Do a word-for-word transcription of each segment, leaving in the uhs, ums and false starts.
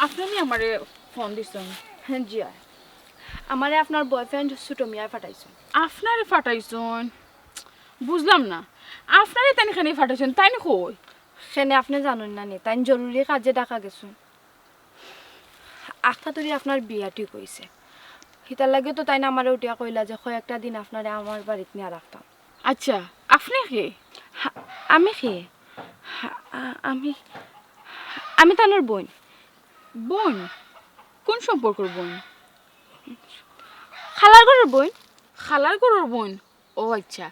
আপনে নি আমারে ফোন দিছইন? জি অয়। আমারে আপনার বয়ফ্রেন্ড ছোট মিয়ায় ফাটাইছইন। আপনারে ফাটাইছইন? বুঝলাম না, আপনারে তাইন কেনে ফাটাইছইন? তাইন কই? কেনে আপনে জানইন না নি? তাইন জরুরি কাজে ঢাকা গেছইন। আখতা তরি আপনার বিয়া ঠিক অইছে, হিতার লাগিও তো তাইন আমারে উঠিয়া কইলা যে কয়েকটা দিন আপনারে আমার বাড়িত নিয়া রাখতাম। আচ্ছা, আপনে কে? হা, আমি কে? হা, আ-, আমি, আমি তানর বইন। বইন? কোন সম্পর্কর বইন? খালার ঘরর বইন। খালার ঘরর বইন? ও আচ্ছা,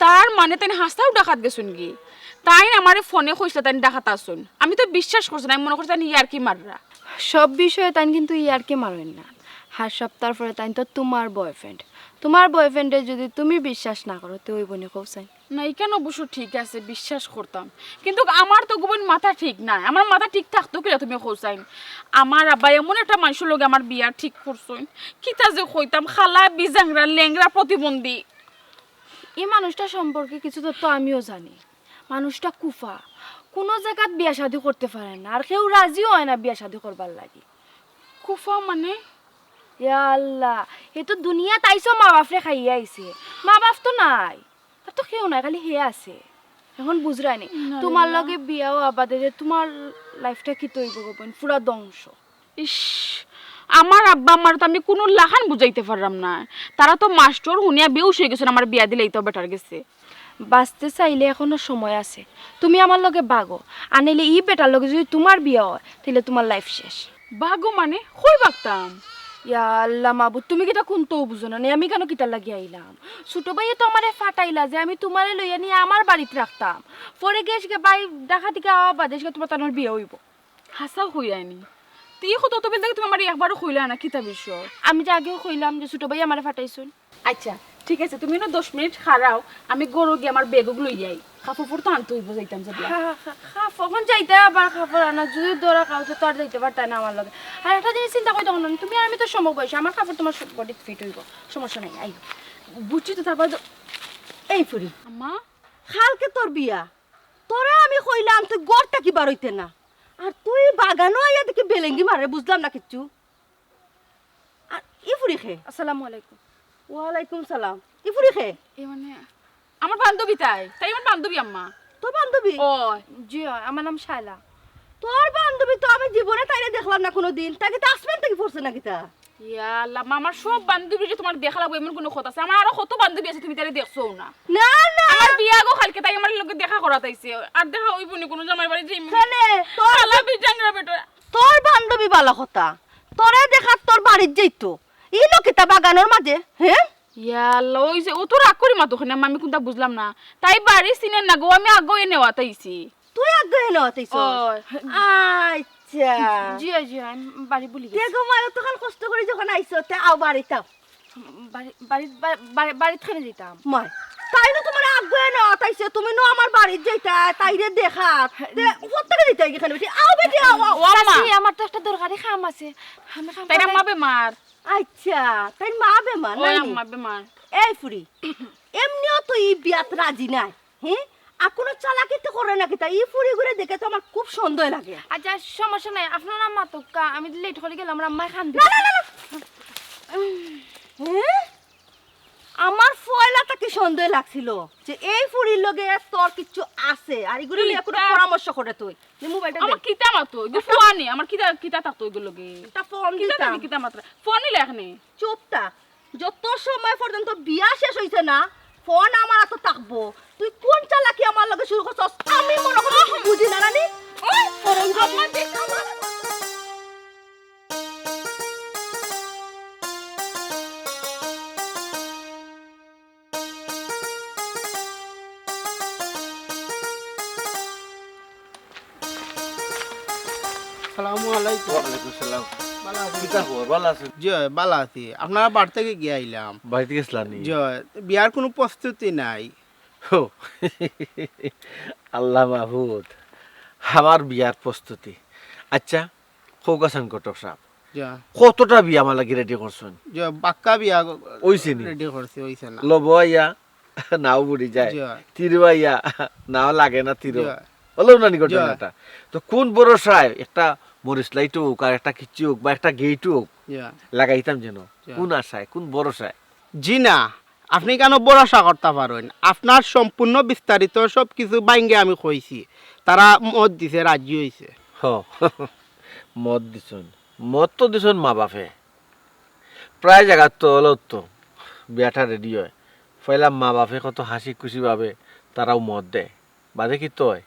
তার মানে তাইন হাছাউ ঢাকাত গেছইনগি? তাইন আমারে ফোনে কইছলা তাইন ঢাকাত আছইন, আমি তো বিশ্বাস করছি না, আমি মনে করছি তাইন ইয়ার্কি মাররা। সব বিষয়ে তাইন কিন্তু ইয়ার্কি মারইন না। হার সপ্তাহর পরে তাইন তো তুমার বয়ফ্রেন্ড। তুমার বয়ফ্রেন্ডরে যুদি তুমি বিশ্বাস না করো, তে অইবো নি কও চাইন? না, ইখান অবশ্য ঠিক আছে, বিশ্বাস করতাম, কিন্তু আমার তো গুবইন মাথা ঠিক নাই। আমার মাথা ঠিক থাকতো কিলা তুমি কও চাইন? আমার আব্বা এমন একটা মানষর লগে আমার বিয়া ঠিক করছইন, কিতা যে কইতাম, কালা, বিজাংরা, লেংড়া, প্রতিবন্ধী। ই মানুষটা সম্পর্কে কিছু তথ্য আমিও জানি। মানুষটা কুফা, কুনু জাগাত বিয়া শাদি করতে পারে না, আর কেউ রাজিও অয় না বিয়া শাদি করবার লাগি। কুফা মানে? ইয়া আল্লাহ, হে তো দুনিয়াত আইছো মা বাফরে খাইয়া আইছে, মা বাফ তো নাই, তার তো কেউ নাই, খালি হে আছে। এখন বুঝরায় নি, ইন্না তুমার লিল্লাহ। লগে বিয়া অওয়া বাদে যে তুমার লাইফটা কিতা অইবো গো বইন, পুরা ধ্বংস। ইস, আমার আব্বা আম্মারে তো আমি কুনু লাখান বুঝাইতে পাররাম না। তারা তো মাস্টর হুনিয়া বেহুশ অইগেছইন, আমার বিয়া দিলাইতাও বেটার গেছে। বাঁচতে চাইলে এখনো সময় আছে, তুমি আমার লগে বাগো, আর নাইলে ই বেটার লগে যুদি তুমার বিয়া অয়, তাইলে তুমার লাইফ শেষ। বাগো মানে? কই বাগতাম? ইয়া আল্লাহ মাবুদ, তুমি কিতা কুন্তাউ বুঝো না নি? আমি কেনে কিতার লাগি আইলাম? ছোট ভাইয়ে তো আমারে ফাটাইলা যে আমি তুমারে লইয়া নিয়া আমার বাড়িত রাখতাম। পরে গেছগি ভাই ঢাকা থাকি আওয়া বাদে গেছগি তুমার তানর বিয়া অইবো। হাছাউ কইরায় নি? তে ই কথা তো বেলদা তুমি আমারে একবারও কইলায় না, কিতা বিষয়? আমি যে আগেউ কইলাম যে ছোট ভাইয়ে আমারে ফাটাইছইন। আচ্ছা, ঠিক আছে, তুমি অনো দশ মিনিট খাড়াও, আমি ঘরো গিয়া আমার ব্যাগ অগু লইয়া আই। কাপড় উপর তো আনতে অইবো, যাইতাম যুদি। হা, হা, হা, কাপড় অখন যাইতায় আবার কাপড় আনা, যুদি ধরা খাও তে তো আর যাইতায় পারতায় না আমার লগে। আর একটা জিনিস চিন্তা করি তখন তুমি আর আমি তো সমবয়সী, আমার কাপড় তুমার সব body fit অইবো, সমস্যা নাই। আই, বুঝছি তো, তারপরে তো এই ফুরি। আম্মা? কালকে তোর বিয়া, তোরে আমি কইলাম তুই ঘর থাকি বারইতে না, আর তুই বাগানো আইয়া দেখি বেলেঙ্গি মারে, বুঝলাম না কিচ্ছু। আর ই ফুরি কে? আসসালামু আলাইকুম। ওয়ালাইকুম সালাম। ই ফুরি কে? এ মানে, আমার বান্ধবী তাই, তাই আমার বান্ধবী আম্মা। তোর বান্ধবী? ও। জি, আমার নাম শায়লা। তোর বান্ধবী তো আমি জীবনে তাইরে দেখলাম না কুনুদিন। তাই কিতা আসমান থাকি পড়ছে না কিতা? ইয়া আল্লাহ, মা, আমার সব বান্ধবীরে তুমার দেখা লাগবো এমন কুনু কথা আছে? আমার আরো কত বান্ধবী আছে, তুমি তারে দেখছোউ না। না, না। আমার বিয়া গো কালকে, তাই আমার লগে দেখা করাত আইছে। আর দেখা অইবো নি কুনু জামাইর বাড়ি যাইমু। কেনে? তোর কালা বিজাংরা বেটা। তোর বান্ধবী বালা কথা, তোরে দেখাত তোর বাড়িত যাইতো, ইনো কিতা বাগানর মাঝে, হে? ইয়া আল্লাহ, অউ যে অত রাগ করি মাতো কেনে, আমি কুন্তা বুঝলাম না। তাই বাড়ি চিনে না গো, আমি আগউ এ নেওয়াত আইছি। তুই আগউ এ নেওয়াত আইছস? অয়। আচ্ছা। জি, জি, আমি বাড়ি ভুলি গেছি। তে গো মা, অতখান কষ্ট করি যখন আইছো, তে আও বাড়িত আও। বাড়ি, বাড়ি, বাড়ি, বাড়ি, বাড়িত কেনে যাইতাম? মাই, তাই নু তুমারে আগউ এ নেওয়াত আইছে, তুমি নু আমার বাড়িত যাইতায়, তাইরে দেখাত। তে, কোথা থাকি যাইতায় ইখান বেটি? আও বেটি, আও, আও। ও আম্মা। চাচি, আমার তো একটা দরকারি কাম আছে। আমি কাম তাইর আম্মা বেমার। আচ্ছা, তাইর মা বেমার, ওই নানি? আম্মা বেমার। এই ফুরি, এমনেও তো ই বিয়াত রাজি নায়। হে? আর কুনু চালাকি তো করে না কিতা? ই ফুরিগুরে দেখে তো আমার খুব সন্দেহ লাগে। আচ্ছা, সমস্যা নাই, আপনার আম্মা তো কা-, আমি লেট করি গেলাম, আমার আম্মায় কান্দিবো। না, না, না, না। হে? আমার পয়লা থাকি সন্দেহ লাগছিল যে এই ফুরির লগে তোর কিচ্ছু আছে, আর ইগুরে লইয়া কুনু কিতা? পরামর্শ করে তুই। নে মোবাইলটা দে। আমার কিতা মাতো? ইগু ফুয়ানি, আমার কিতা, কিতা থাকতো ইগুর লগে? একটা ফোন কিতা দিতাম। থাকি কিতা মাতরা? ফোন নিলে এখানে? চুপ থাক। যত সময় পর্যন্ত বিয়া শেষ অইছে না, ফোন আমার আতো থাকবো। তুই কুন চালাকি আমার লগে শুরু করছস? আমি মনে করি বুঝি না, রানী। ওই, ওই, আম্মা, দেখ, আম্মা। আসসালামু আলাইকুম। ওয়ালাইকুম সালাম। ভালা আছইন? কিতা খবর? ভালা আছইন? জি অয়, ভালা আছি। আপনারার বাড়ি থাকি গিয়া আইলাম। বাড়িত গেছলা নি? জি অয়, বিয়ার কুনু প্রস্তুতি নাই। ও, আল্লাহ মাবুদ, আমার বিয়ার প্রস্তুতি। আচ্ছা, কউক্কা ছাইন ঘটক সাব। জি অয়। কতটা বিয়া আমার লাগি রেডি করছইন? জি অয়, বাক্কা বিয়া অইছে নি? রেডি করছি, অইছে না। লবো আইয়া, নাও বুড়ি যায়। জি অয়। তিরো আইয়া, নাও লাগে না তিরো। জি অয়। অইলো না নি ঘটনাটা? তো কুন ভরসায় একটা মরিচ লাইট হোক আর একটা কিচ্ছু হোক বা একটা গেট হোক, ইয়া। লাগাইতাম যেন। ইয়া। কোন আশায়, কোন ভরসায়? জি না, আপনি কেন ভরসা করতা পারইন? আপনার সম্পূর্ণ বিস্তারিত সব কিছু বাইঙ্গে আমি কইছি। তারা মত দিছে, রাজি অইছে। হ, মত দিছইন। মত তো দিছইন মা বাপে। প্রায় জাগাত তো অইলো তো বিয়াটা রেডি অয়। পয়লা মা বাপে কত হাসি খুশি ভাবে তারাও মত দেয়। বাদে কিতা অয়?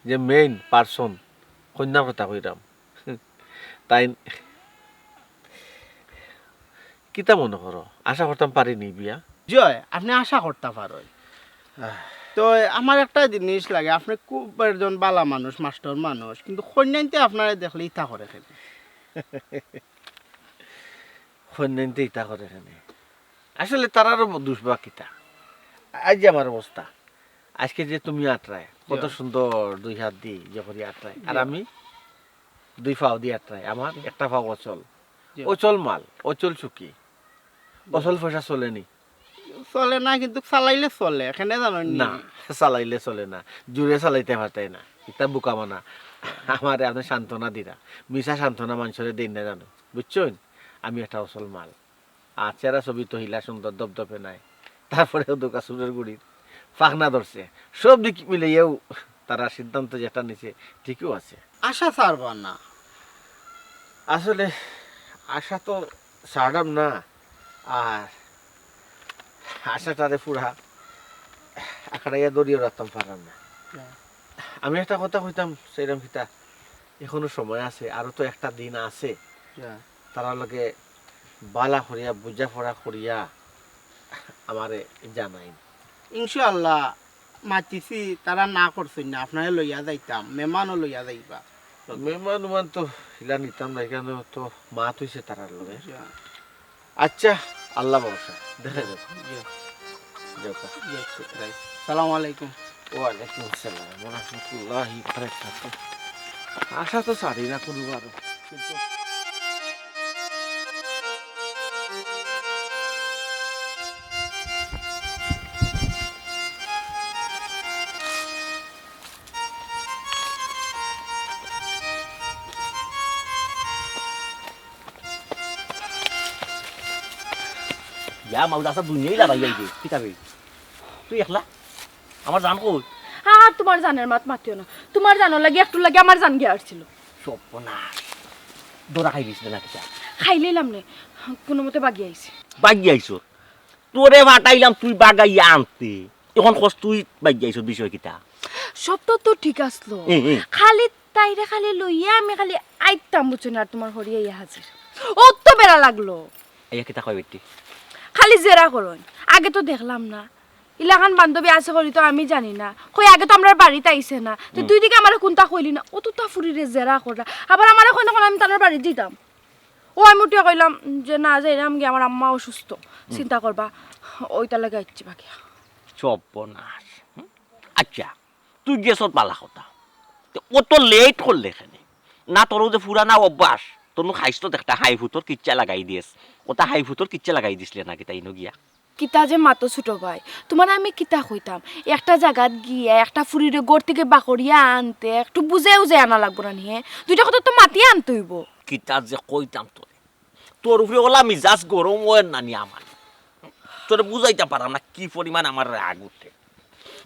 যে মেইন পারসন, কইন্যার কথা কইরাম। তাইন কিতা মনো করো? আশা করতাম পারি নি বিয়া? জি অয়, আপনে আশা করতা পারইন। আহ। তো আমার একটা জিনিস লাগে, আপনে খুব একজন বালা মানুষ, মাস্টর মানুষ, কিন্তু কইন্যাইন্তে আপনারে দেখলে ইতা করে কেনে? কইন্যাইন্তে ইতা করে কেনে? আসলে তারারও দোষ বা কিতা? আইজ যে আমার অবস্থা, আইজকে যে তুমি আটরায়, কত জি। সুন্দর দুই হাত দি ইয়ে করি আটরায়, আর জি। আমি দুই পাও দি আটরায়, আমার একটা পাও অচল। জি। অচল মাল, অচল চুকি, অচল পয়সা চলে নি? চলে না, কিন্তু চালাইলে চলে, কেনে জানইন নি? না, চালাইলে চলে না, জুরে চালাইতে পারতায় না, ইতা বুকা মানা। আমারে আপনে সান্ত্বনা দিরা, মিছা সান্ত্বনা মানষরে দেইন না জানো, বুঝছইন? আমি একটা অচল মাল। আর চেহারা ছবি তো হিলা সুন্দর দপদপে নাই, তারপরেও দোকা চুলের গুড়ির ফাকনা ধরছে। সব দিক মিলাইয়াও তারা সিদ্ধান্ত যেটা নিছে ঠিকও আছে। আশা ছাড়বা না। আসলে আশা তো ছাড়লাম না, আর আশাটারে পুরা আঁকড়াইয়া ধরিয়া রাখতাম পারলাম না। হ্যাঁ। আমি একটা কথা কইতাম, সেইরাম কিতা, এখনো সময় আছে, আরো তো একটা দিন আছে। হ্যাঁ। তারার লগে বালা করিয়া, বুঝাপড়া করিয়া আমারে জানাইন। ইনশাআল্লাহ, মাতিছি, তারা না করছইন না, আপনারে লইয়া যাইতাম, মেহমানও লইয়া যাইবা। মেহমান উমান তো হিলা নিতাম না, এখানে তো মাত অইছে তারার লগে। আচ্ছা। আচ্ছা, আল্লাহ ভরসা, দেখা যাক। জি। যাও কা। জি, আচ্ছা, রাইট। সালাম আলাইকুম। ওয়ালাইকুম আসসালাম ওয়া রাহমাতুল্লাহি ওয়া বারাকাতুহু। আশা তো ছাড়ি না কোনোবারও। কিন্তু ইয়া মাউদা, আচ্ছা, দুনিয়াই লাগাই যাইবে। কিতা বে? তুই একলা? আমার জান কই? আর তোমার জানের মাত মাতিও না। তোমার জানর লাগি একটুর লাগি আমার জান গিয়া আরছিল। সর্বনাশ। ধরা খাই গেছিলে না কিতা? খাইলাইলাম নে। কোনো মতে বাগি আইছি। বাগি আইছো? তোরে ফাটাইলাম তুই বাগাইয়া আনতে। এখন কস তুই বাগি আইছো, বিষয় কিতা? সব তো, তো ঠিক আসলো। হুম, হুম। খালি তাইরে খালি লইয়া আমি খালি আইতাম, বুঝছো না, আর তোমার হরিয়া ইয়া হাজির। ও তো বেড়া লাগলো। আইয়া কিতা কয় বেটি? খালি জেরা করইন। আগে তো দেখলাম না। ইলাখান বান্ধবী আছে করি তো আমি জানি না। কই আগে তো আমরার বাড়িত আইছে না। তো হুম। তুই দিকে আমারে কোনটা কইলি না? ও তো তা ফুরিরে জেরা কররা। আবার আমারে কয় না, কয় আমি তার বাড়িত দিতাম। ও আমি উঠিয়া কইলাম যে না, যাইরাম গি, আমার আম্মা অসুস্থ। হুম। চিন্তা করবা। ওইটা লাগে আইছি বাকি। সর্বনাশ। হুম? আচ্ছা, তুই গেছত বালা কথা। তে অত লেট করলে কেনে? না, তোরও যে পুরানা অভ্যাস, তনু খাইছ তো একটা হাই ফুতর কিচ্ছা লাগাই দিস। ওটা হাই ফুতর কিচ্ছা লাগাই দিছিলে নাকি তাই নু গিয়া? কিতা যে মাতো ছোট ভাই, তোমারে আমি কিতা কইতাম? একটা জাগাত গিয়া একটা ফুরিরে ঘর থেকে বাকরিয়া আনতে একটু বুঝে উজে আনা লাগবো না নি, হে? দুইটা কথা তো মাতিয়া আনতে অইবো। কিতা যে কইতাম তোরে, তোর উপরে ওলা মিজাজ গরম অয় না নি আমার। তোরে বুঝাইতাম পারাম না কি পরিমাণ আমার রাগ উঠে।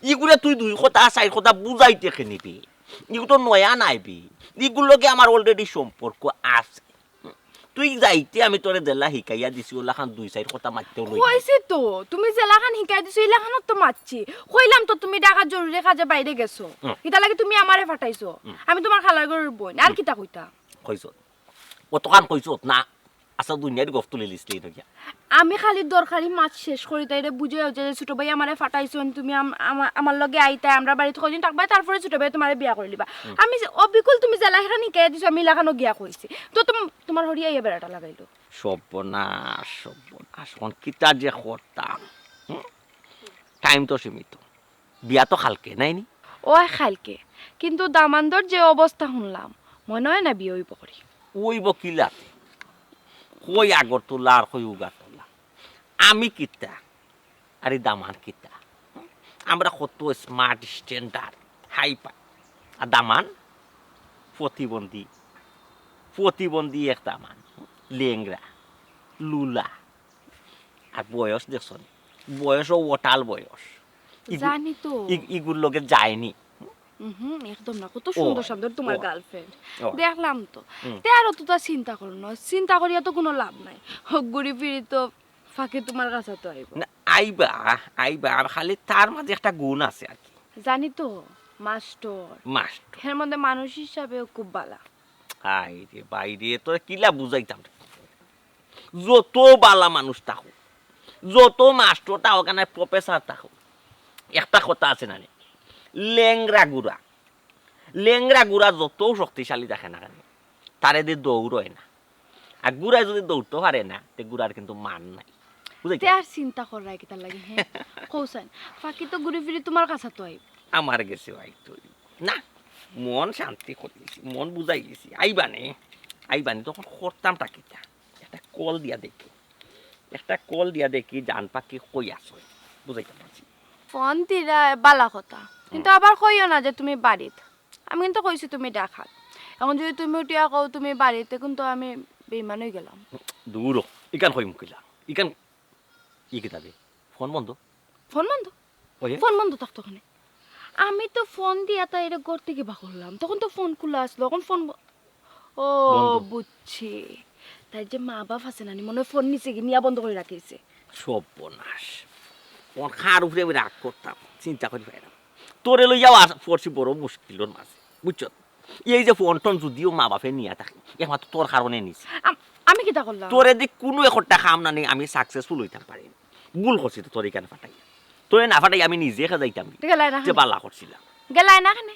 ইগুরে তুই দুই কথা, চাইর কথা বুঝাইতে কেনে বে? ইগু তো নয়া নায় বে। ইগুর লগে আমার already সম্পর্ক আছে। তুই যাইতে আমি তোরে যেলা হিকাইয়া দিছি, ওলাখান দুই চাইর কথা মাততেও লই। কইছি তো, তুমি যেলাখান হিকাই দিছো, ইলাখানও তো মাতছি। কইলাম তো, তুমি ঢাকার জরুরি কাজে বাইরে গেছো। হুম। ইতা লাগি তুমি আমারে ফাটাইছো। হুম। আমি তোমার খালার ঘরর বইন। আর হুম। কিতা কইতা? কইছো। অতখান কইছো না। আচ্ছা, দুনিয়ার গফ তুলি লিসলি নকিয়া। আমি খালি দরকারি মাত শেষ করি, তাইরে বুঝাইয়া যে ছোট ভাই আমারে ফাটাইছইন, তুমি আম-, আমা-, আমার লগে আইতায়, আমরার বাড়িত কয়দিন থাকবায়, তারপরে ছোট ভাই তোমারে বিয়া করি লিবা। হুম। আমি যে অবিকুল তুমি যেলাখান হিকাইয়া দিছো, আমি ইলাখানও গিয়া কইছি। তো তুম-, তোমার হরিয়া ইয়া বেড়াটা লাগাইলো। সর্বনাশ, সর্বনাশ, অখন কিতা যে করতাম। হুম? টাইম তো সীমিত। বিয়া তো কালকে, নায় নি? অয় কালকে। কিন্তু দামান্দর যে অবস্থা হুনলাম, মনো অয় না বিয়া অইবো করি। অইবো কিলাতে? কই আগরতলা আর কই উগারতলা। আমি কিতা? আরে দামান কিতা? আমরা কত smart, standard, high-fi। আর দামান প্রতিবন্ধী। প্রতিবন্ধী একটা মানুষ, লেংড়া, লুলা, আর বয়স দেখছো নি? বয়সও ওটাল বয়স। ইগু-, জানি তো। ইগ-, ইগুর লগে যায়নি। হুম, একদম না। কত ও, সুন্দর সুন্দর তোমার ও। গার্লফ্রেন্ড। ও। দেখলাম তো। হুম। তে আর অতটা চিন্তা করো না। চিন্তা করিয়া তো কোনো লাভ নাই। ঘুরি ফিরি তো ফাঁকি তোমার কাছে তো আইব। না, আইবা, আইবা। আর খালি তার মাঝে একটা গুণ আছে আর কি। জানি তো, মাস্টর। মাস্টর। এর মধ্যে মানুষ হিসাবেও খুব বালা। হায় রে, বাইরে তোরে কিলা বুঝাইতাম রে। যত বালা মানুষ থাকো, যত মাস্টর থাকো, কেন প্রফেসর থাকো, একটা কথা আছে না রে, লেংড়া গুড়া, লেংড়া গুড়া যত শক্তিশালী থাকে না কেন, তারে দি দৌড় হয় না। আর গুড়ায় যদি দৌড়তে পারে না, তে গুড়ার কিন্তু মান নাই। বুঝাইতে তে আর চিন্তা করার কিতার লাগি, হ্যাঁ? কৌশল, ফাঁকি তো ঘুরি ফিরি তোমার কাছে তো আইব। আমার গেছে ভাই তো না, মন শান্তি করি দিছি, মন বুঝাই দিছি। আইবানে, আইবানে, তখন করতামটা কিতা? একটা কল দিয়া দেখি, একটা কল দিয়া দেখি, জান পাখি কই আছে, বুঝাইতে পারছি। ফোন দিরা বালা কথা, কিন্তু আবার কইও না যে তুমি বাড়িত। আমি কিন্তু কইছি তুমি ঢাকাত। এখন যদি তুমি উঠিয়া কও তুমি বাড়িত, এখন তো আমি বেইমান হয়ে গেলাম। দূর হ, ইকান কইমু কিলা? ইকান ই কিতাবে? ফোন বন্ধ। ফোন বন্ধ? ওই যে। ফোন বন্ধ থাকতো কেনে? আমি তো ফোন দিয়া তাইরে ঘর থেকে বার করলাম, তখন তো ফোন খোলা আসলো, এখন ফোন ব-, ও, বন্ধ। বুঝছি। তাই যে মা বাপ আছে না নি, মনে হয় ফোন নিচে গিয়ে নিয়া বন্ধ করে রাখিছে। সর্বনাশ। কোন খার উপরে আমি রাগ করতাম, চিন্তা করি পাই না। তোরে লইয়াও আস-, পড়ছি বড় মুশকিলর মাঝে, বুঝছো? এই যে ফোন টোন যদিও মা বাপে নিয়া থাকে, একমাত্র তোর কারণে নিছি। আম-, আমি কিতা করলাম? তোরে দি কোনো একটা কাম না নেই, আমি সাকসেসফুল হইতাম পারি। ভুল করছি তো তোর এখানে ফাটাই। তোরে না ফাটাই আমি নিজে খা যাইতাম। গেলাই না যে কেনে? বালা করছিলাম। গেলাই না কেনে?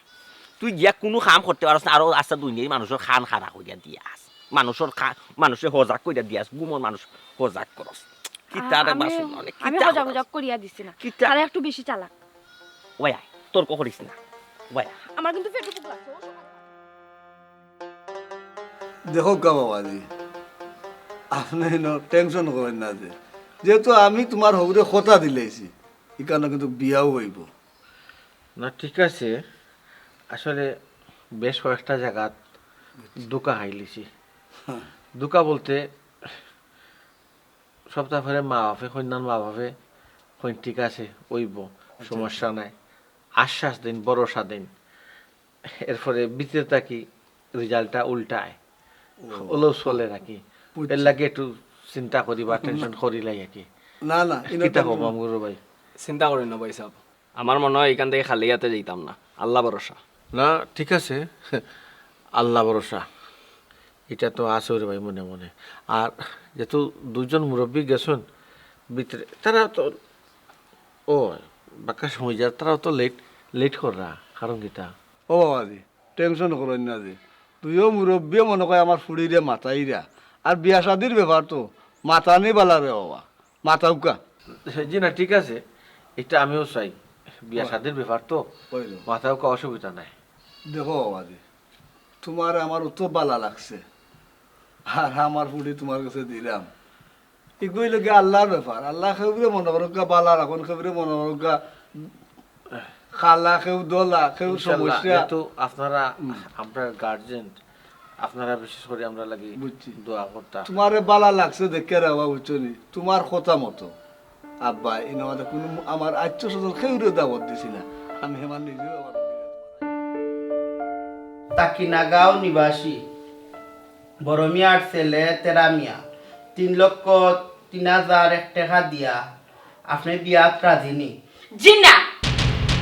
তুই গিয়া কোনো কাম করতে পারস না, আরো আস্তা দুই নেই মানুষের খান খারা করিয়া দিয়াস। মানুষের খা-, মানুষে হজাক করিয়া দিয়াস, গুমর মানুষ হজাক করস। কিতা রে আমি, বাসন, মানে আমি কিতা হজাক করস? হজাক করিয়া দিছি না। কিতা? তারা একটু বেশি চালাক। ওয়া, তর্ক করিস না। ওয়া। আমার কিন্তু পেটে ভুক লাগছে। দেখো কা বাবাজি, আপনি এন টেনশন করেন না যে, যেহেতু আমি তোমার হবুরে কথা দিলাইছি, ইকানো কিন্তু বিয়াও হইব। না, ঠিক আছে, আসলে বেশ কয়েকটা জায়গাত ধোকা খাইলিছি। হ্যাঁ। ধোকা বলতে সপ্তাহ পরে মা বাপে, কইন্যার মা বাপে কইন, "ঠিক আছে, অইব, আচ্ছা, সমস্যা আচ্ছা। নাই।" আশ্বাস দিন, ভরসা দিন। এরপরে ভিতরে থাকি রেজাল্টটা উল্টায়। ও। ওলো চলে নাকি? বুঝছি। এর লাগি একটু চিন্তা করি বা টেনশন করি লাই আর কি। না, না, ইনো কিতা টেনশন কম না। গুরু ভাই? চিন্তা করি না ভাই সাহেব। আমার মনে হয় এখান থেকে খালি হাতে যাইতাম না, আল্লাহ ভরসা। না, ঠিক আছে, আল্লাহ ভরসা, এটা তো আছে রে ভাই মনে মনে। আর যেহেতু দুজন মুরব্বী গেছেন ভিতরে, তারা তো, ও, বাক্কা সময় যার, তারাও তো লেট, লেট কররা, কারণ কিতা? ও বাবাজি, টেনশন করইন না যে, দুইও মুরব্বীয়ে মনে কয় আমার ফুড়িরে মাতাইরা, আর বিয়া শাদির ব্যাপার তো মাতানি বালা রে বাবা। মাতাউক্কা। জি না, ঠিক আছে, এটা আমিও চাই। বিয়া শাদির ব্যাপার তো, মাতাউক্কা, অসুবিধা নাই। দেখো বাবাজি, তোমার আমার অত বালা লাগছে, আর আমার ফুড়ি তোমার কাছে দিলাম। ইগুই লগে আল্লাহর ব্যাপার। আল্লাহ কেউরে মনে করুক্কা বালা রাখুন, কেউরে মনে করুক্কা কালা, কেউ দলা, কেউ ইনশাআল্লাহ, সমস্যা। যেহেতু আপনারা হুম। আমরা গার্জিয়ান, আপনারা বিশেষ করে আমরা লাগি বুঝছি। দোয়া করতা। তোমারে বালা লাগছে দেখে রে বাবা, বুঝছো নি? তোমার কথা মতো। আব্বা, ইনো আমাদের কোনো আমার আত্মীয় স্বজন কেউরে দাওয়াত দিছি না। আমি আমার নিজেও আমার তাকিনাগাঁও নিবাসী বড় মিয়ার ছেলে তেরা মিয়া তিন লক্ষ তিন হাজার এক টাকা দিয়া আপনি বিয়াত রাজি নি? জি না।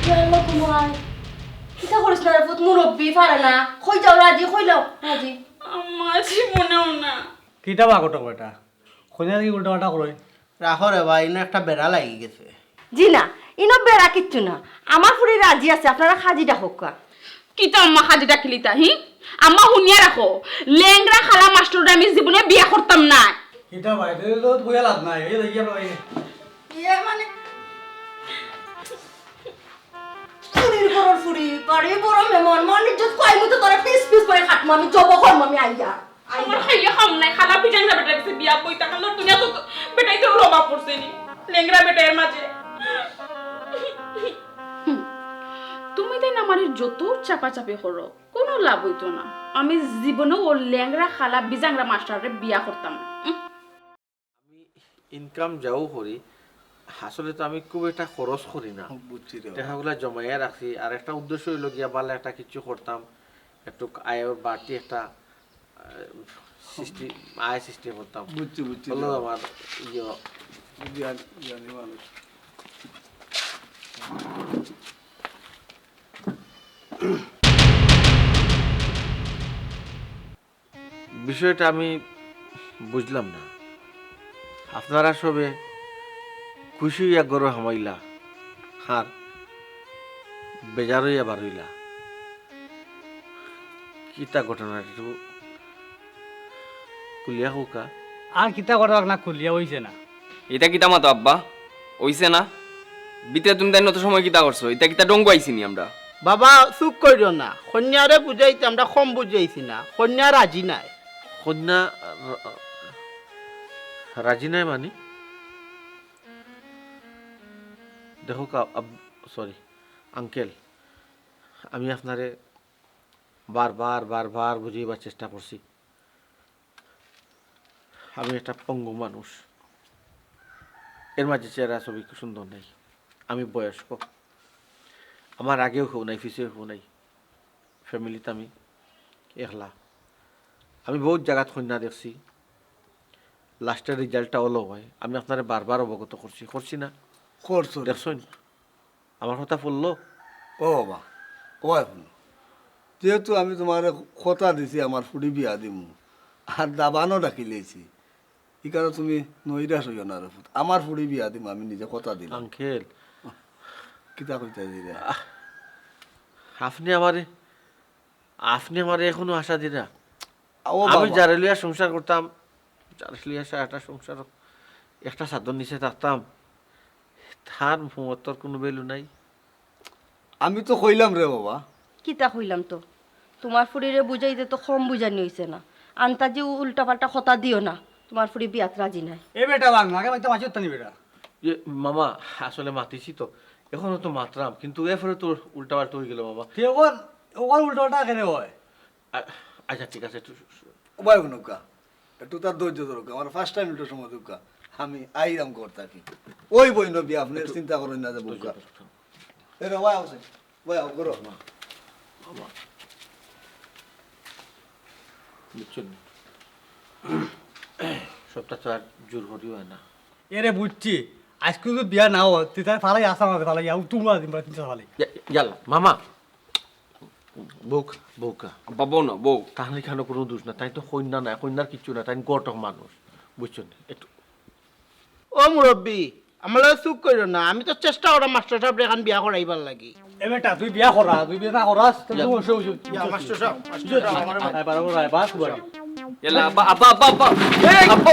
ইয়া আল্লাহ, তোমার কিতা করিস না রে পুত, মুরব্বি পারে না। কই যাও রাজি, কইলাও রাজি। আম্মা, জীবনেও না। কিতা বা ঘটক বেটা? কইনা কি উল্টা পাল্টা করই? রাখো রে ভাই, ইনো একটা বেড়া লাগি গেছে। জি না, ইনো বেড়া কিচ্ছু না। আমার ফুড়ি রাজি আছে, আপনারা কাজি ডাকউক্কা। কিতা আম্মা কাজি ডাকিলিতা, হি? আম্মা হুনিয়া রাখো, লেংড়া কালা মাস্টররে আমি জীবনে বিয়া করতাম না। কিতা ভাই, তুই তো বইয়া লাভ নাই, এই দেখিয়া ভাই। ইয়ে মানে, ফুড়ির ঘরর ফুড়ি, বাড়ি বড় মেহমান, মান ইজ্জত কই মুতো তোরে পিস পিস করে কাটমু আমি, জব করমু আমি আইয়া। আমার খাইয়া খাম নাই, খালা পিটাইরা বেটার গেছে বিয়া বইতা, খালা দুনিয়া তো বেটাই তো রবা পড়ছে নি, লেংড়া বেটার মাঝে। হুম, তুমি তাই না আমারে যত চাপাচাপি করো, কোনো লাভ হইতো না। আমি জীবনেও ও লেংড়া কালা বিজাংরা মাস্টাররে বিয়া করতাম না। উম। আমি ইনকাম যাও করি, আসলে তো আমি খুব একটা খরচ করি না। বুঝছি রে বাবা। টেকাগুলা জমাইয়া রাখছি, আর একটা উদ্দেশ্য অইলো গিয়া ভালা একটা কিছু করতাম, একটু আয়র বাড়তি একটা, আহ, সৃষ্টি, আয় সৃষ্টি করতাম। বুঝছি, বুঝছি রে বাবা। আমার ইয়ে জ্ঞান, জ্ঞানী মানুষ। বিষয়টা আমি বুঝলাম না। আপনারা সবে খুশি অইয়া ঘরো হামাইলা, আর বেজার অইয়া বারইলা। কিতা ঘটনা একটু খুলিয়া কউক্কা? আর কিতা ঘটনা না খুলিয়া অইছে না। ইতা কিতা মাতো আব্বা? অইছে না? ভিতরে তুমি তাইন অত সময় কিতা করছো? ইতা কিতা ডঙ্গু আইছি নি আমরা? বাবা, চুপ কইরো না। কইন্যারে বুঝাইতে আমরা কম বুঝাইছি না। কইন্যা রাজি নায়। কইন্যা রা-, রাজি নায় মানি? দেখউক্কা, আব-, sorry, আঙ্কেল, আমি আপনারে বারবার, বারবার বুঝাইবার চেষ্টা করছি। আমি একটা পঙ্গু মানুষ, এর মাঝে চেহারা ছবি খুব সুন্দর নাই। আমি বয়স্ক, আমার আগেও কেউ নাই, পিছেও কেউ নাই, ফ্যামিলিতে আমি একলা। আমি বহুত জাগাত কইন্যা দেখছি, লাস্টের রেজাল্টটা অলো অয়। আমি আপনারে বারবার অবগত করছি, করছি না? করছো। দেখছইন? আমার কথা পড়লো? ও বাবা, ও ভাই হুনো, যেহেতু আমি তুমারে কথা দিছি আমার ফুড়ি বিয়া দিমু, আর দাবানও ডাকি লইছি, ই কারণে তুমি নৈরাশ অইও না রে পুত। আমার ফুড়ি বিয়া দিমু, আমি নিজে কথা দিলাম। আঙ্কেল। কিতা কইতা দিরা? আহ, আপনি আমারে, আপনি আমারে এখনো আশা দিরা? ও আমি বাবা। যারে লইয়া সংসার করতাম, যারে লইয়া সারাটা সংসার একটা ছাদর নিচে থাকতাম, তার মতর কোনো ভ্যালু নাই। আমি তো কইলাম রে বাবা। কিতা কইলাম তো? তুমার ফুড়িরে বুঝাইতে তো কম বুঝানি অইছে না। আন্তাজি উল্টাপাল্টা কথা দিও না। তুমার ফুড়ি বিয়াত রাজি নায়। এ বেটা, বাং না, আগে বাইতে মাছি উঠতানি বেটা। ইয়ে, মামা, আসলে মাতিছি তো, এখনো তো মাতরাম, কিন্তু এরপরে তো উল্টাপাল্টা অইগেলো মামা। তে অখন, অখন উল্টাপাল্টা কেনে অয়? আ-, আচ্ছা, ঠিক আছে, একটু শ-, শ-, ও ভাই হুনুক্কা, একটু তার ধৈর্য ধরুক্কা, আমার first time একটু সময় দেউক্কা, আমি আইরাম ঘর থাকি। ওই বই নবী, আপনি একটু চিন্তা করেন না যে ধৈর্য বুকা। ধরুক্কা। এ রে, ভাই আছে, ভাই, আও, করো। মামা, মামা, বুঝছেন? সবটা তো আর জোর করি অয় না। এরে বুঝছি, আইজকু যদি বিয়া না অয়, তুই তাই ফালাই আসা আমাদের ফালাই, আউ তুমরা দিন তিন ফালাই। ইয়া-, ইয়াল্লা, মামা, বউক্কা, বউক্কা। আব্বা, বউ না, বউ। তাইন ইখানো কোনো দোষ না, তাইন তো কইন্যা না, কইন্যার কিচ্ছু না, তাইন ঘটক মানুষ, বুঝছইন? একটু ও মুরব্বি, আমার লগে চুপ কইরো না, আমি তো চেষ্টা কররাম মাস্টার সাবরে এখান বিয়া করাইবার লাগি। এ বেটা, তুই বিয়া করা, তুই বিয়া না করাস, তোর ইয়া। সমস্যা অইছে। ইয়া, মাস্টার সাব, মাস্টার সাব, আমার আয়, বারো, আয়, বাস, বাড়ি। ইয়াল্লা, আব্বা, আব্বা, আব্বা, আব্বা। এই! আব্বা।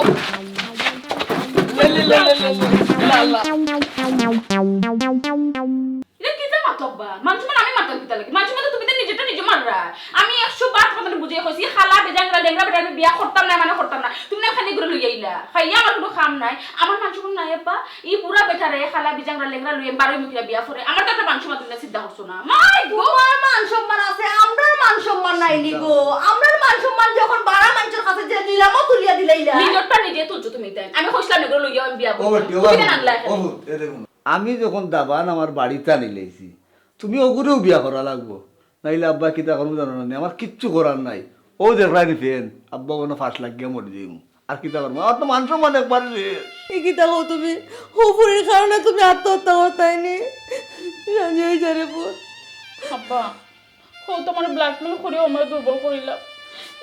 লে, লে, লে, লে, লে, লে। ইয়াল্লা। ইটা কিতা মাতো আব্বা? মান সম্মান আমি মারতাম কিতা লাগি? মান সম্মান তো তুমি তো নিজেরটা নিজে মাররায়। আমি একশো বার তোমারে বুঝাইয়া কইছি, খালা বেজাংরা লেংড়া বেটারে আমি বিয়া করতাম না, মানে করতাম না। তুমি না খালি করে লইয়া আইলা। খাইয়া আমার কোনো কাম নাই। আমার মান সম্মান নাই আব্বা। ই বুড়া বেটারে খালা বেজাংরা লেংড়া লইয়া বারোই মুখিয়া বিয়া করে। আমার তো একটা মান সম্মান তুমি চিন্তা করছো না। মাই গো! তোমার মান সম্মান আছে, আমরার মান সম্মান নাই নি গো। আমরার মান সম্মান যখন বাড়া মানষর কাছে যে নিলামও তুলিয়া দিলাইলা। নিজেরটা নিজে তুলছো তুমি তাই। আমি কইছিলাম এগুলো লইয়া আমি বিয়া ও করবো। বেটি, ও তুমি বাবু, কেন আনলা ও এখানে? বাবু, এ দেখুন। আমি যখন দাবান আমার বাড়িত আনিলাইছি, তুমি ওগুরেও বিয়া করা লাগবো, নাইলে আব্বা কিতা করবো জানো না নি? আমার কিচ্ছু করার নাই। ও দেখরায় নি ফেন, আব্বা কোনো ফাঁস লাগিয়া মরি যাইমু। আর কিতা করবো? আমার তো মান সম্মান একবারে শেষ। এ কিতা কও তুমি? হউ ফুড়ির কারণে তুমি আত্মহত্যা করতায় নি? রাজি অই যা রে পুত। আব্বা, হউ তোমার blackmail করিয়া আমারে দুর্বল করিলা।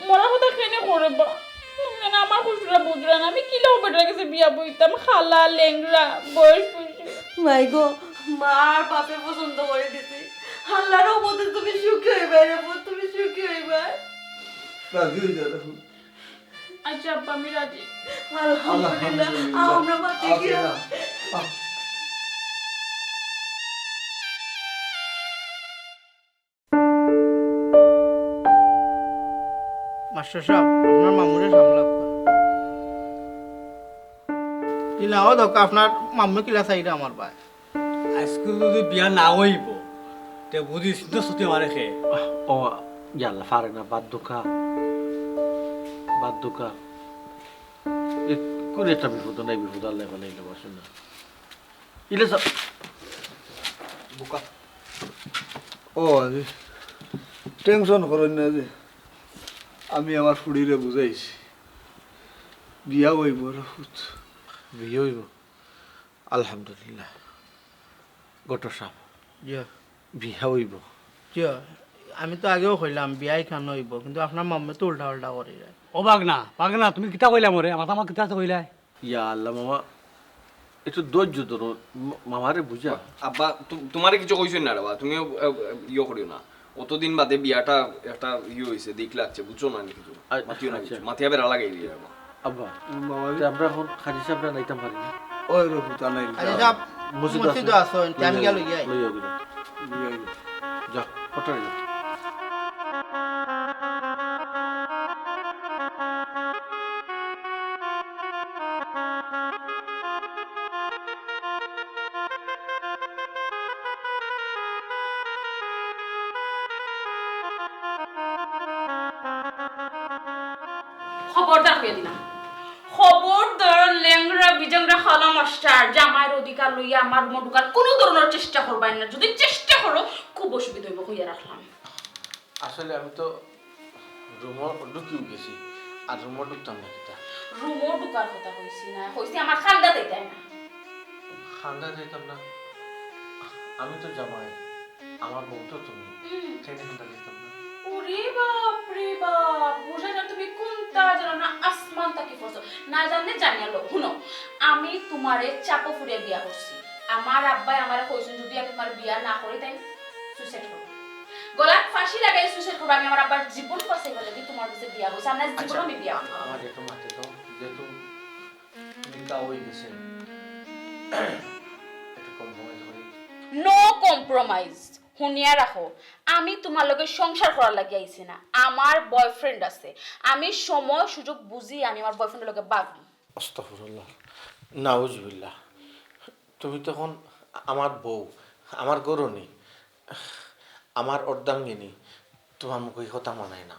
মরার কথা কেনে কও রে বা? তুমি না আমার কষ্টটা বুঝরায় না। আমি কিলা ও বেটার গেছে বিয়া বইতাম? খালা, লেংড়া, বয়স বেশি। মাই গো, মা আর বাপে পছন্দ করি দিছি। আল্লার রহমতে তুমি সুখী অইবায় রে পুত, তুমি সুখী অইবায়। রাজি অই যা রে পুত। আচ্ছা আব্বা, আমি রাজি। আলহামদুলিল্লাহ। আলহামদুলিল্লাহ। আমরা বাঁচি গিয়া। আচ্ছা। মাস্টার সাব, আপনার মামুরে সামলাউক্কা। ই না, ও দেখো, আপনার মামু কিলা চাইরা আমার ভাই। আইজকু যদি বিয়া না অইবো, তে বুঝিস তো ছুটি মারে খে। ও, ইয়া আল্লাহ, পারে না, বাদ দুকা। বাদ দুকা। এ, কোন একটা বিপদ নাই, বিপদ আল্লাহ বানাইলে বসে না। ইলে সব বুকা। ও, আজি টেনশন করেন না যে আমি আমার ফুড়িরে বুঝাইছি। বিয়া হইব, রাহুত। বিয়া হইব? আলহামদুলিল্লাহ। ঘটক সাহেব, ইয়া। বিয়া হইব। কিয়া? আমি তো আগেও কইলাম বিয়া ইখান হইব, কিন্তু আপনার মাম্মে তো উল্টা উল্টা করি যায়। ও বাগনা, বাগনা, তুমি কিতা কইলা মরে? আমার আমার কিতা কইলা? ইয়া আল্লাহ মামা, একটু ধৈর্য ধরো, মা-, মামারে বুঝা। আব্বা, তু-, তোমারে কিছু কইছইন না রে বা, তুমিও, আহ, আহ, ইয়ে করিও না। অতদিন বাদে বিয়াটা একটা ইয়ে হইছে, দিক লাগছে, বুঝছো না নি কিছু? আ-, মাতিও না আচ্ছা। কিছু, মাতিয়া বেড়া লাগাই দিয়ে যাবো। আব্বা, মামা তে আমরা এখন খাজি সাহেবরা নাইতাম পারি না। ওই রে পুতা নাই। আচ্ছা, সাহেব, মসজিদ মসজিদ আছে। আছে, আমি লইয়া গেল যাও, গিয়া। লইয়া গেল। লইয়া গেল। যা, ফটো যা। খবরদার কইয়া দিলাম, খবরদার লেংড়া বিজাংড়া খালা মাস্টার জামাইর অধিকার লইয়া আমার রুমো ঢুকার কোনো ধরনের চেষ্টা করবায় না। যদি চেষ্টা করো, খুব অসুবিধা হইব, কইয়া রাখলাম। আসলে আমি তো রুমো ঢুকিও গেছি, আর রুমো ঢুকতাম না কিতা? রুমো ঢুকার কথা কইছি না, কইছি আমার খান্দাত আইতায় না। খান্দাত আইতাম না? আমি তো জামাই, আমার বউ তো তুমি। হুম। কেনে খান্দাত আইতাম না? ওরে বাপ রে বাপ, বুঝা যায় তুমি কোনটা জানো না, আসমান থাকি পড়ছো। না জানলে জানিয়া লও। হুনো, আমি তোমারে চাপো ফুরিয়া বিয়া করছি। আমার আব্বায় আমারে কইছইন, যদি আমি তোমার বিয়া না করি, তাই সুইসাইড করবো। গলাত ফাঁসি লাগাই সুইসাইড করবো। আমি আমার আব্বার জীবন বাঁচাইবার লাগি তোমার কাছে বিয়া বইছি। আর না জীবন আচ্ছা, আমি বিয়া করবো না। আমার একটু মাতে দাও, যেহেতু নিকা হয়ে গেছে, একটু কম্প্রোমাইজ করি। No compromise। হুনিয়া রাখো, আমি তোমার লগে সংসার করার লাগি আইছি না। আমার বয়ফ্রেন্ড আছে, আমি সময় সুযোগ বুঝি আমি আমার বয়ফ্রেন্ডের লগে বাগি। আস্তাগফিরুল্লাহ, নাউজুবিল্লাহ। তুমি তখন আমার বউ, আমার গরনি, আমার অর্ধাঙ্গিনী, তোমার মুখে এই কথা মানায় না।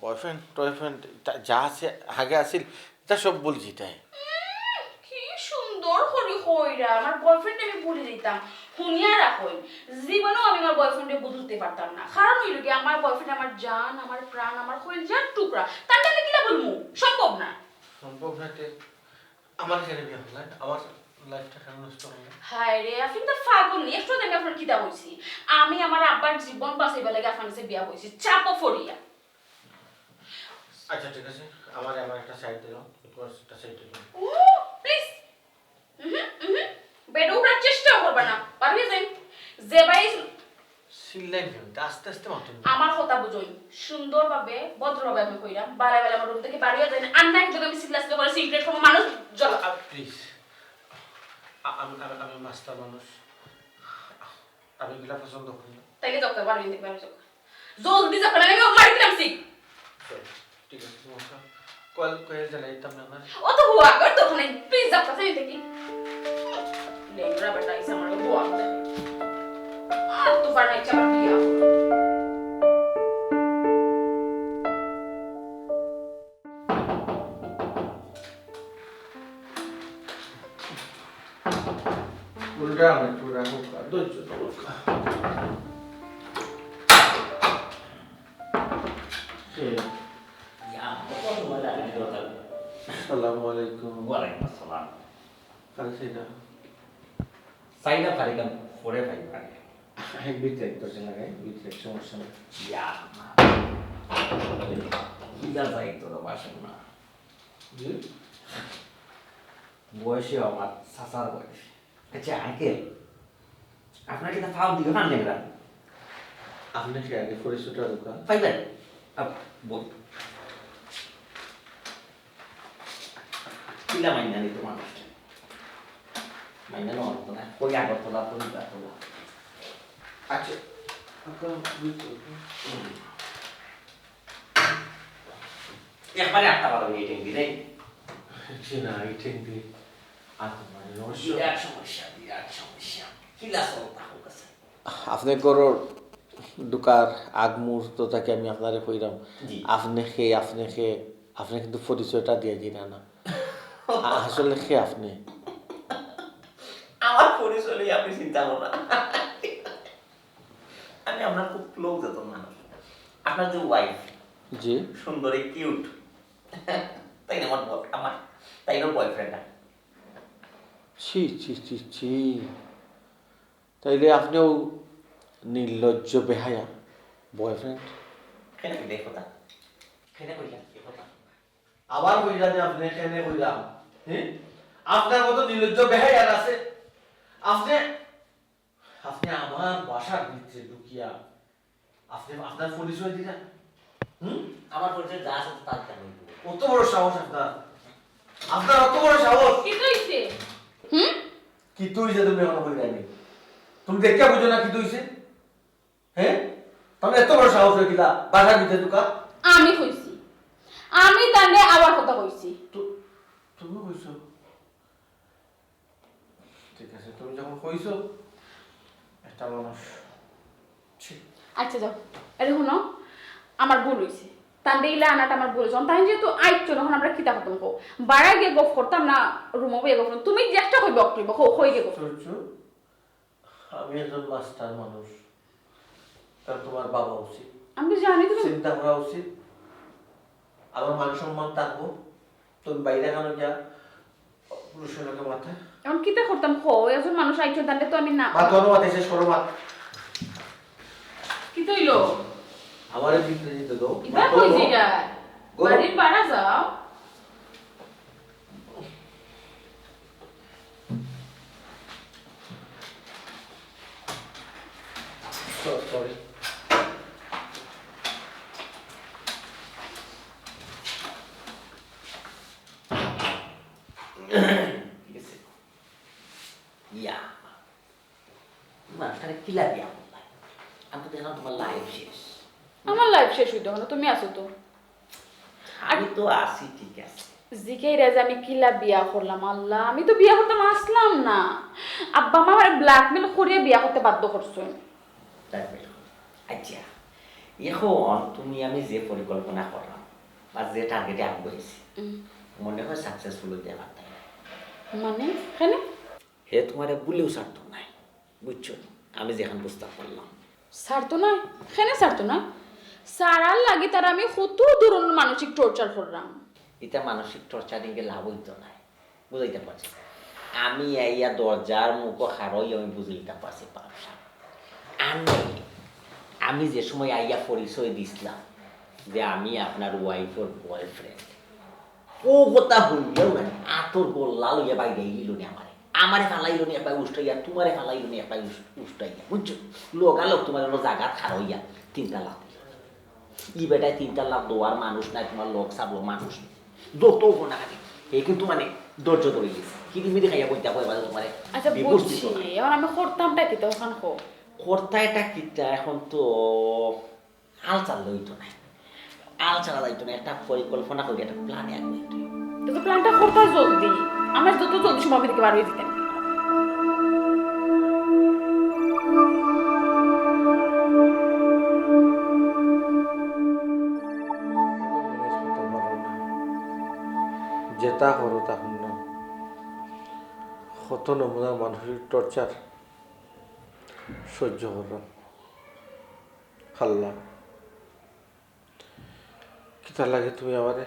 বয়ফ্রেন্ড টয়ফ্রেন্ড যা আছে, আগে আছিল, তা সব ভুলি যাইতায়। উম, কি সুন্দর করি কইরা, আমার বয়ফ্রেন্ড আমি ভুলি যাইতাম। হুনিয়া রাখইন, জীবনেও আমি আমার বয়ফ্রেন্ডে বদলতে পারতাম না। কারণ হইল কি, আমার বয়ফ্রেন্ড আমার জান, আমার প্রাণ, আমার কলিজার টুকরা। তার লগে কিলা বলমু? সম্ভব না। সম্ভব না তে? আমার কেনে বিয়া করলেন? আমার লাইফটা কেন নষ্ট করলেন? হায় রে, আপনি তো পাগল নি। একটু আগে আমি আপনার কিতা কইছি? আমি আমার আব্বার জীবন বাঁচাইবার লাগি আপনার কাছে বিয়া বইছি, চাপো ফড়িয়া। আচ্ছা, ঠিক আছে, আমার, আমার একটা সাইড দিলাম, তোমার একটা সাইড দিলাম। ও, প্লিজ। উহু, উহু। বেডে উঠার চেষ্টাও করবা না। বার হইয়া যাইন। যে ভাই চিল্লাই কেন? আস্তে আস্তে মাতুন। আমার কথা বুঝইন। সুন্দরভাবে, ভদ্রভাবে আমি কইরাম। বারে বারে আমার রুম থাকি বার হইয়া যাইন। আর না কিন্তু আমি চিল্লা চিল্লা করে সিগারেট খাবো, মানুষ জ্বলা খাবো। প্লিজ। আ-, আমি, আমি, আমি মাস্তান মানুষ। আমি এগুলা পছন্দ করি না। তাইলে যাও, বার হইয়া যাও, বার হইয়া যাও। জলদি যাও, নাইলে আমি মারি দিলাম সিক। সরি, ঠিক আছে, সমস্যা। কল, কল জ্বালাইতাম না, না। ও তো হুয়া কর, তো ওখানে প্লিজ যাও, কথা দেখি। লেংড়া বেটা, ইসা আমার হুয়া করে। আর তো পারা ইচ্ছা আমার বিয়া। উল্টা আমি চূড়া হোক, আর ধৈর্য ধরো। কে? ইয়া, কত সময় লাগে দরকার? আসসালামু আলাইকুম। ওয়ালাইকুম আসসালাম। কার সেটা? সাইডা ফারিকান পরে ভাই পারে। এক ভিতরে এক দরজা লাগাই, ভিতরে এক সমস্যা নেই। ইয়া, মা। ইলা যাই তোর বাসন না। জি? বয়সে আমার চাচার বয়স। আচ্ছা, আঙ্কেল, আপনার কি তা ফাউল দিকে ফান লেংরা? আপনি কি আগে পরিচয়টা দোকান? পাইবেন? আপ-, বল। কিলা মাইনা নিত মানুষ? মাইনা নেওয়ার মতো না। কই আগরতলা, কই আগরতলা। আচ্ছা, আপনার বুঝতে হবে। হুম। একবারে আটটা বারো মিনিট এমবি নেই। জি না, এই টেক দিয়ে আর তো মানে রহস্য। বিরাট সমস্যা, বিরাট সমস্যা। কিলা চলতা হোক আছে? আপনি করোর ঢুকার আগ মুহূর্ত থাকি আমি আপনারে কইরাম, জি। আপনে কে, আপনে কে, আপনে কিন্তু পরিচয়টা দিয়া দিরা না। আ-, আসলে কে আপনে? আমার পরিচয় লইয়া আপনে চিন্তা করবা না। আমি আপনার খুব ক্লোজ একজন মানুষ। আপনার যে ওয়াইফ, জি। সুন্দরী, কিউট, তাই না? আমার ব-, আমার, তাই না, বয়ফ্রেন্ড। ছি, ছি, ছি, ছি। তাইলে আপনেও নির্লজ্জ, বেহায়া বয়ফ্রেন্ড। কেনে কইলা ই কথা? কেনে কইলা ই কথা? আবার কইলা যে আপনে কেনে কইলা? হুম? আপনার মতো নির্লজ্জ, বেহায়া আর আছে? আপনে, আপনে আমার বাসার ভিতরে ঢুকিয়া আপনে আপনার পরিচয় দিলা? হুম? আমার পরিচয় যা আছে তা দিতে হইব। কত বড় সাহস আপনার? আপনার অত বড় সাহস? কিতা অইছে? হুম? কিতা অইছে তুমি এখনো কইরায় নি? তুমি দেখিয়া বুঝো না কিতা অইছে? হ্যাঁ? তার মানে এত বড় সাহস অইগেলা বাসার ভিতরে ঢুকা? আমি কইছি। আমি তানরে আবার কথা কইছি। তো তুমি কইছো? ঠিক আছে, তুমি যখন কইছো, একটা মানুষ। ছি। আচ্ছা, যাও। আরে হুনো, আমার ভুল অইছে। তানরে ইলা আনাটা আমার ভুল অইছে। অখন তাইন যেহেতু আইছো, অখন আমরা কিতা করতাম কও? বাড়া গিয়া গফ করতাম না, রুমো বইয়া গফ করতাম? তুমি যেটা কইবা, অটা কইবা, কও, কই গিয়া গফ? আশ্চর্য। আমি একজন মাস্টার মানুষ, আর তোমার ভাবা উচিত। আমি তো জানি তুমি চিন্তা করা উচিত। আমার মান সম্মান থাকবো, তুমি বাইরে কেন গিয়া পুরুষের লোকে মাথা? এখন কিতা করতাম কও? একজন মানুষ আইছো, তাহলে তো আমি না। মা, তোমার মাথা শেষ করো, মা। কিতা অইলো? আমারে ভিতরে যেতে দাও। ইবা মা, কই তোমার যাইরা? গো। বাড়ির বাড়া যাও। So sorry. ঠিক আছে। ইয়া। মা, তারে কিলা বিয়া করলা? আমি তো দেখলাম তোমার লাইফ শেষ। আমার লাইফ শেষ অইতো কেন? তুমি আছো তো। আমি তো আছি, ঠিক আছে। জিকাইরা যে আমি কিলা বিয়া করলাম, আল্লাহ, আমি তো বিয়া করতাম আছলাম না। আব্বা আম্মায় আমারে ব্ল্যাকমেইল করিয়া বিয়া করতে বাধ্য করছইন। ব্ল্যাকমেইল। আচ্ছা, এখন তুমি আমি যে পরিকল্পনা করলাম বা যে টার্গেটে আমি করেছি, হুম। মনে হয় সাকসেসফুল অইতে পারতাম। মানে, কেনে? হে তোমারে ভুলেও ছাড়তো নায়, বুঝছো? আমি যেখান প্রস্তাব করলাম। ছাড়তো নায়? কেনে ছাড়তো নায়? ছাড়ার লাগি তারে আমি কত ধরনর মানসিক টর্চার করলাম। ইতা মানসিক টর্চারিংয়ে লাভ অইতো নায়, বুঝাইতাম পারছি। আমি আইয়া দরজার মুখো খাড়া অইয়া আমি বুঝাইতাম পারছি, পারছি। আমি, আমি যে সময় আইয়া পরিচয় দিছলাম যে আমি আপনার ওয়াইফর বয়ফ্রেন্ড, ও কথা হুনিয়াউ না, আতর গল্লা লইয়া বাইরে আইলো নি আমারে। আমারে ফালাইলো নি একবার উষ্টাইয়া, তোমারে ফালাইলো নি একবার উস-, উষ্টাইয়া, বুঝছো? লগালগ তোমার অনো জাগাত খাড়া অইয়া তিনটা লাথ দিলো। ই বেটায় তিনটা লাথ দেওয়ার মানুষ নায়, তোমার লগ সাবলো মানুষ নায়। যত হোক না কেনে, হে কিন্তু মানে ধৈর্য ধরি গেছে। কিদিমিদি খাইয়া বইতা কয় বাজে তোমারে আচ্ছা, ডিভোর্স বুঝছি। দিত না। এখন আমি করতামটা কিতা, অখান কও। করতায়টা কিতা, এখন তো আল ছাড়লে অইতো নায়। আল ছাড়া যাইতো না, একটা পরিকল্পনা করি, একটা প্ল্যানে আগে অইতো। তো, তো প্ল্যানটা করতা জলদি। আমার যত জলদি সম্ভব এদিকে বার অইয়া যাইতাম। যেটা করো তা হুনো। কত নমুনার মানসিক টর্চার সহ্য করলাম। আল্লাহ, কিতা লাগে তুমি আমারে?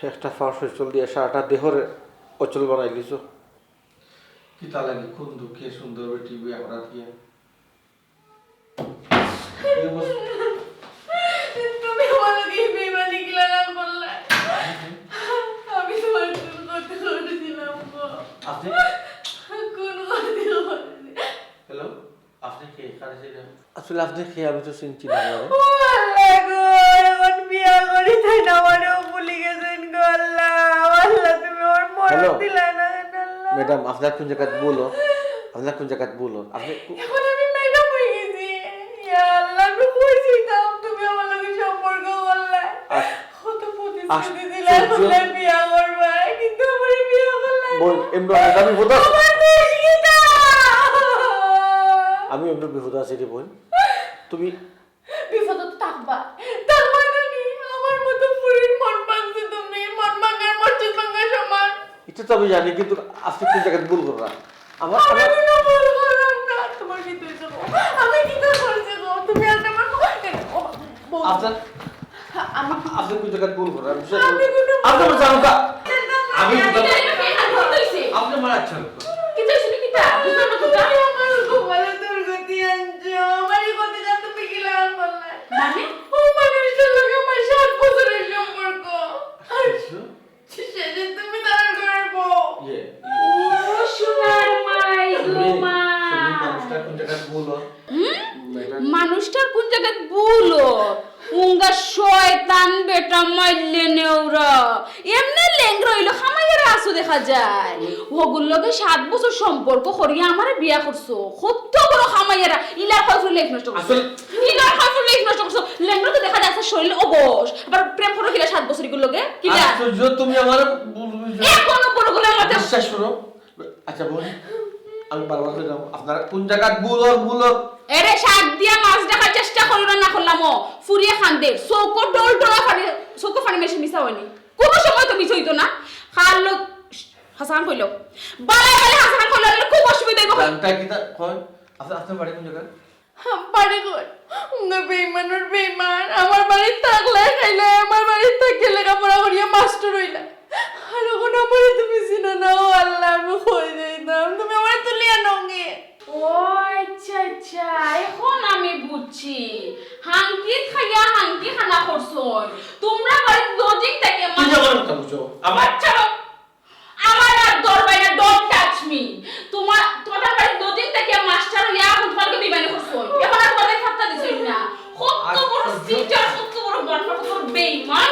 একটা পাও সচল দিয়া সারাটা দেহরে অচল বানাইলিছো। কিতা লাগে কোন দুঃখে সুন্দর বেটি বিয়া করাত গিয়া? এই অবস্থা। তুমি আমার লগে বেইমানি কিলা করলা? আমি তোমার কোন ক্ষতি করছিলাম গো? আপনি? কোন ক্ষতি করছি? হ্যালো? আপনি কে? কারে ছিলেন? আসলে আপনি কে? আমি তো চিনছি না আপনারে। ও আল্লাহ গো, এখন বিয়া করি তাই না আমারেও ভুলি গেছেন গো আল্লাহ। ও আল্লাহ, তুমি আমার মরণ হ্যালো। দিলা না কেন আল্লাহ? ম্যাডাম, আপনার কোন জায়গাত ভুল অর? আপনার কোন জায়গাত ভুল অর? আপনি কো- এখন আমি ম্যাডাম অই গেছি। ইয়া আল্লাহ, আমি কইছিলাম তুমি আমার লগে সম্পর্ক করলা। আস- কত প্রতিশ্রুতি আশ্চর্য। দিলা, বললা বিয়া করবা, কিন্তু আমারে বিয়া করলা না। বল, এমনি আমি দাবি বোধ আছে। আমার দোষ কিতা? আমি এমনি বিপদে আছি রে বোন। তুমি বিপদে তো থাকবা, থাকবা না নি? আমার মতো ফুরির মন ভাঙছো তুমি, মন ভাঙার মসজিদ ভাঙা সমান। এটা তো আমি জানি, কিন্তু আপনি কোন জায়গায় ভুল কররা। আমার, আমি আমার কোনো ভুল করলাম না। তোমার কি তুই যাবো? আমি কি তো করছি গো? তুমি আর আমার বউ। আপনার, আমি আপনি কোন জায়গায় ভুল কররা? আমি কোনো আপনি আমার জানো তা? আমি আমি বুঝলাম। জানি না, কে হাত দিতে হইছে? আপনি আমার আচ্ছা। কি তো শুনি কিতা? বুঝলাম না তো তা। আমার কপালে দুর্গতি আনছো। আমার এই গতিটা তুমি কি লাগাল পারলে? মানে? ও মানুষটার লগে আমার সাত বছরের সম্পর্ক। আর আচ্ছা। শেষে তুমি তার ঘরের বউ। ইয়ে। ও সোনার মাই গো তুমি, মা। তুমি মানুষটা কোন জায়গায় ভুল ওর? হুম? ম্যাডাম। মানুষটার কোন জায়গায় ভুল ওর? উঙ্গা শয়তান বেটা মাইলে নেওরা। এমনে লেংড়া হইলো, খামাইয়ারা আছো দেখা যায়। হগুর লগে সাত বছর সম্পর্ক করিয়া আমারে বিয়া করছো। কত বড় খামাইয়ারা। ইলার কয়ফুল লাইফ নষ্ট করছো। আসলে ইলার কয়ফুল লাইফ নষ্ট করছো। লেংড়া তো দেখা যায় আছে শরীর অবশ। আবার প্রেম করো কিলা সাত বছর ইগুর লগে? কিলা? আশ্চর্য, তুমি আমারে ভুল বুঝছো। এখনো বড় গলায় মাথা বিশ্বাস করো। আচ্ছা বোন, আমি বারবার কইলাম, আপনার কোন জায়গাত ভুল ওর, ভুল ওর। এরে শাক দিয়া মাছ দেখার চেষ্টা করিও না, না করলাম ও। ফুরিয়ে খান দে, চোখো ডল ডলা ফানি, চোখো ফানি মেশে মিছা হয়নি। কোনো সময় তো মিছা হইতো না। খাল লোক হাসান কইলো। বালা বালা হাসান কইলো, আমার খুব অসুবিধা হইব। জানতা কিতা কয়? আপনার, আপনার বাড়ি কোন জায়গা? বাড়ি কই? উঙ্গা বেইমানর বেইমান। আমার বাড়িত থাকলে খাইলে, আমার বাড়িত থাকিয়া লেখাপড়া করিয়া মাস্টার হইলা। আর এখন আমারে তুমি চিনো না, ও আল্লাহ, আমি কই যাইতাম? তুমি আমারে তুলিয়া নঙ্গে। ও আচ্ছা, আচ্ছা, এখন আমি বুঝছি। হাঙ্কি খাইয়া হাঙ্কি খানা করছইন। তোমরা বাড়িত লজিক থাকে। তুমি আমার কথা বুঝো। আমার আচ্ছা, আমার আর দরবার না, don't touch me। তোমার, তোমার বাড়িত দুদিন থেকে মাস্টার হইয়া এখন তোমাকে বেইমানি করছো। এখন আর তোমাকে পাত্তা দিছই না। কত বড় আশ্চর্য। সিটার, কত বড় বটপার, কত বড় বেইমান।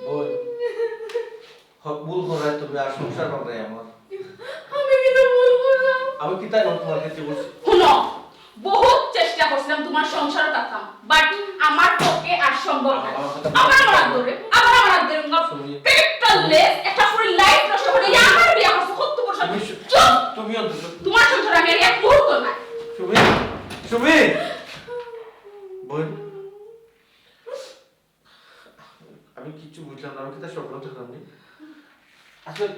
বোন, হক ভুল করায় তুমি আর সংসার বানাই আমার। আমি কিন্তু ভুল করলাম। আমি কিতা তোমার ক্ষেত্রে বলছি? হুনো, বহুত চেষ্টা করছিলাম তোমার সংসারো থাকতাম, but আমার পক্ষে আর সম্ভব না। আমার, আমার কথা আবার আমার হাত ধরে, আবার আমার হাত ধরে, উঙ্গা সুমি। পেটটা লেস, একটা ফুরির লাইফ নষ্ট করে, এই আমার বিয়া করছো, কত বড় সাহস। সুমি, সু-, চুপ! তুমি অন্তত তোমার সংসার আমি আর এক মুহূর্ত না। সুমি, সুমি! বোন, আমি কিচ্ছু বুঝলাম না, আমি কিতা স্বপ্ন দেখলাম নি? আসলে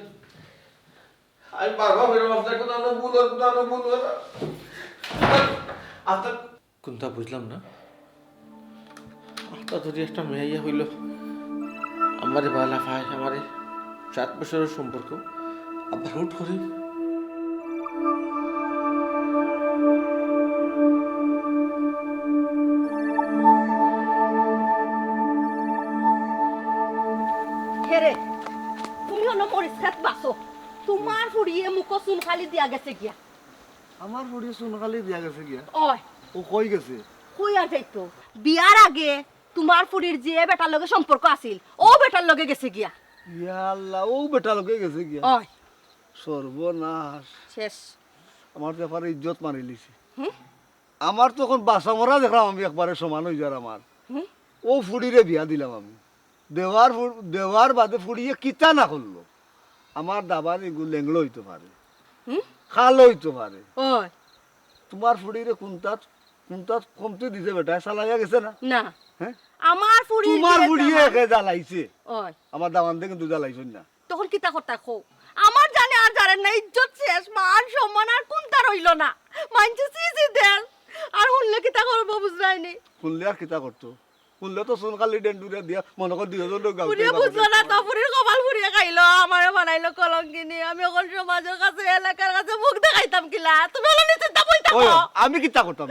আমি বারবার কইলাম, আপনার কোনো আনো ভুল হয়, কোনো আনো ভুল হয় না। আপনার কোনটা বুঝলাম না? আপনার যদি একটা মেয়ে ইয়ে হইল, আমারে বালা পায়, আমারে সাত বছরের সম্পর্ক, আবার হুট করে হেরে, তুমি অনো মরিচ খেত বাছো। তোমার ফুড়িয়ে মুখো চুন কালি দিয়া গেছে গিয়া। আমার ফুড়িয়ে চুন কালি দিয়া গেছে গিয়া? অয়। ও কই গেছে? কই আর যাইতো? বিয়ার আগে তোমার ফুড়ির যে বেটার লগে সম্পর্ক আছিল, ও বেটার লগে গেছে গিয়া। ইয়া আল্লাহ, ও বেটার লগে গেছে গিয়া? অয়। সর্বনাশ। শেষ। আমার তো একবারে ইজ্জত মারিলিছে। হুম? আমার তো এখন বাঁচা মরা দেখলাম আমি, একবারে সমান হই যার আমার। হুম? ও ফুড়িরে বিয়া দিলাম আমি। দেওয়ার ফু-, দেওয়ার বাদে ফুড়িয়ে কিতা না করলো? আমার দাবান এগু লেংলো হইতে পারে, হুম? কালো হইতে পারে। ওই। তোমার ফুড়িরে কোনটাত, কোনটাত কমতি দিছে বেটা? চালাইয়া গেছে না? না। হ্যাঁ? আমার ফুড়ি তোমার দিয়ে ফুড়িয়ে দাবান। একে জ্বালাইছে। ওই। আমার দাবানতে কিন্তু জ্বালাইছইন না। তখন কিতা করতা কও? আমার জানে আর জানেন না, ইজ্জত শেষ, মান সম্মান আর কোনটা রইল না। মানছে ছি ছি দেন। আর হুনলে কিতা করবো বুঝরায়নি? হুনলে আর কিতা করতো? হুনলে তো চুন কালি ডেন্ডুরে দিয়া মনে কর দুইজন লোক গাউতে বুঝিয়া গাউতে বুঝলো না তো, ফুড়ির কপাল ফুড়িয়ে খাইলো, আমারে বানাইলো কলঙ্কিনী। আমি এখন সমাজের কাছে, এলাকার কাছে মুখ দেখাইতাম কিলা? তুমি হলো নিশ্চিত বই থাকো। ওই, আমি কিতা করতাম?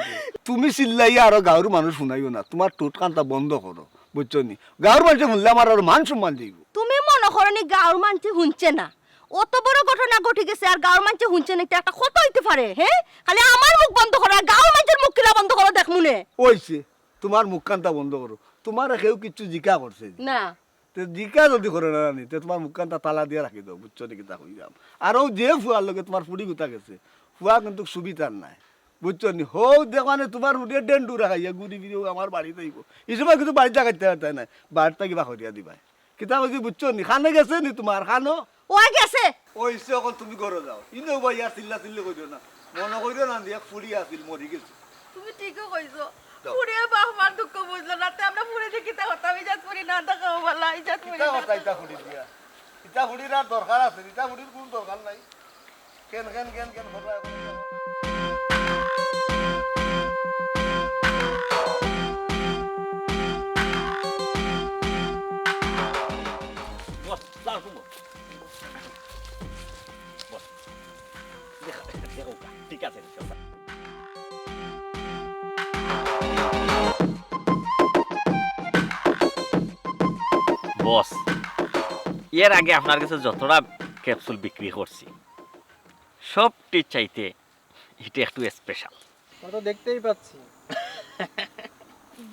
তুমি চিল্লাইয়া আরো গাউর মানুষ হুনাইও না, তোমার ঠোঁট কান্তা বন্ধ করো। বুঝছো নি? গাউর মানষে হুনলে আমার আরো মান সম্মান যাইবো। তুমি মনো করো নি গাউর মানষে হুনছে না? অত বড় ঘটনা ঘটি গেছে আর গাউর মানষে হুনছে না, ইটা একটা কথা হইতে পারে? হ্যাঁ, খালি আমার মুখ বন্ধ করো আর গাউর মানষর মুখ কিলা বন্ধ করো দেখমুনে। ওইছে, তোমার মুখ কান্তা বন্ধ করো। তোমারে কেউ কিচ্ছু জিকা করছে নি? না। তে জিকা যদি করে না নি, তে তোমার মুখ কান্তা তালা দিয়া রাখি দাও, বুঝছো নি কিতা কইরাম? আর ও যে ফুয়ার লগে তোমার ফুড়ি গুতা গেছে, ফুয়া কিন্তু সুবিধার নাই। বুঝছো নি? হউ দেখো নে তোমার ফুড়িয়ে ডেন্ডু রাখাইয়া ঘুরি ফিরি হউ আমার বাড়িত আইবো। এই সময় কিন্তু বাড়িত জাগাইতে পারতায় নায়। বাড়িত থাকি বার করিয়া দিবায়। কিতা কইছি বুঝছো নি? খানো গেছে নি তুমার খানো? অয় গেছে। অইছে, অখন তুমি ঘরো যাও। ইনো ভাই আর চিল্লা চিল্লি কইরো না। মনো কইরো না যে এক ফুড়ি আছিল, মরি গেছে। তুমি ঠিকউ কইছো। যাও। ফুড়িয়ে বাপ মার দুঃখ বুঝলো না, তে আমরা ফুড়ি দি কিতা করতাম? ইজাত ফুড়ি না দেখাও বালা, ইজাত ফুড়ি কিতা না কথা ইতা দেখাও। ফুড়ি দিয়া? ইতা ফুড়ির আর দরকার আছে? ইতা ফুড়ির কুনু দরকার নাই। কেন, কেন, কেন, কেন ঘটনা এখন? বস, যাও, তুমি বস। বস। দেখো, দেখো, ঠিক আছে, ঠিক আছে। বস, এর আগে আপনার গেছে যতটা ক্যাপসুল বিক্রি করছি, সবটির চাইতে ইটা একটু স্পেশাল। ও তো দেখতেই পাচ্ছি।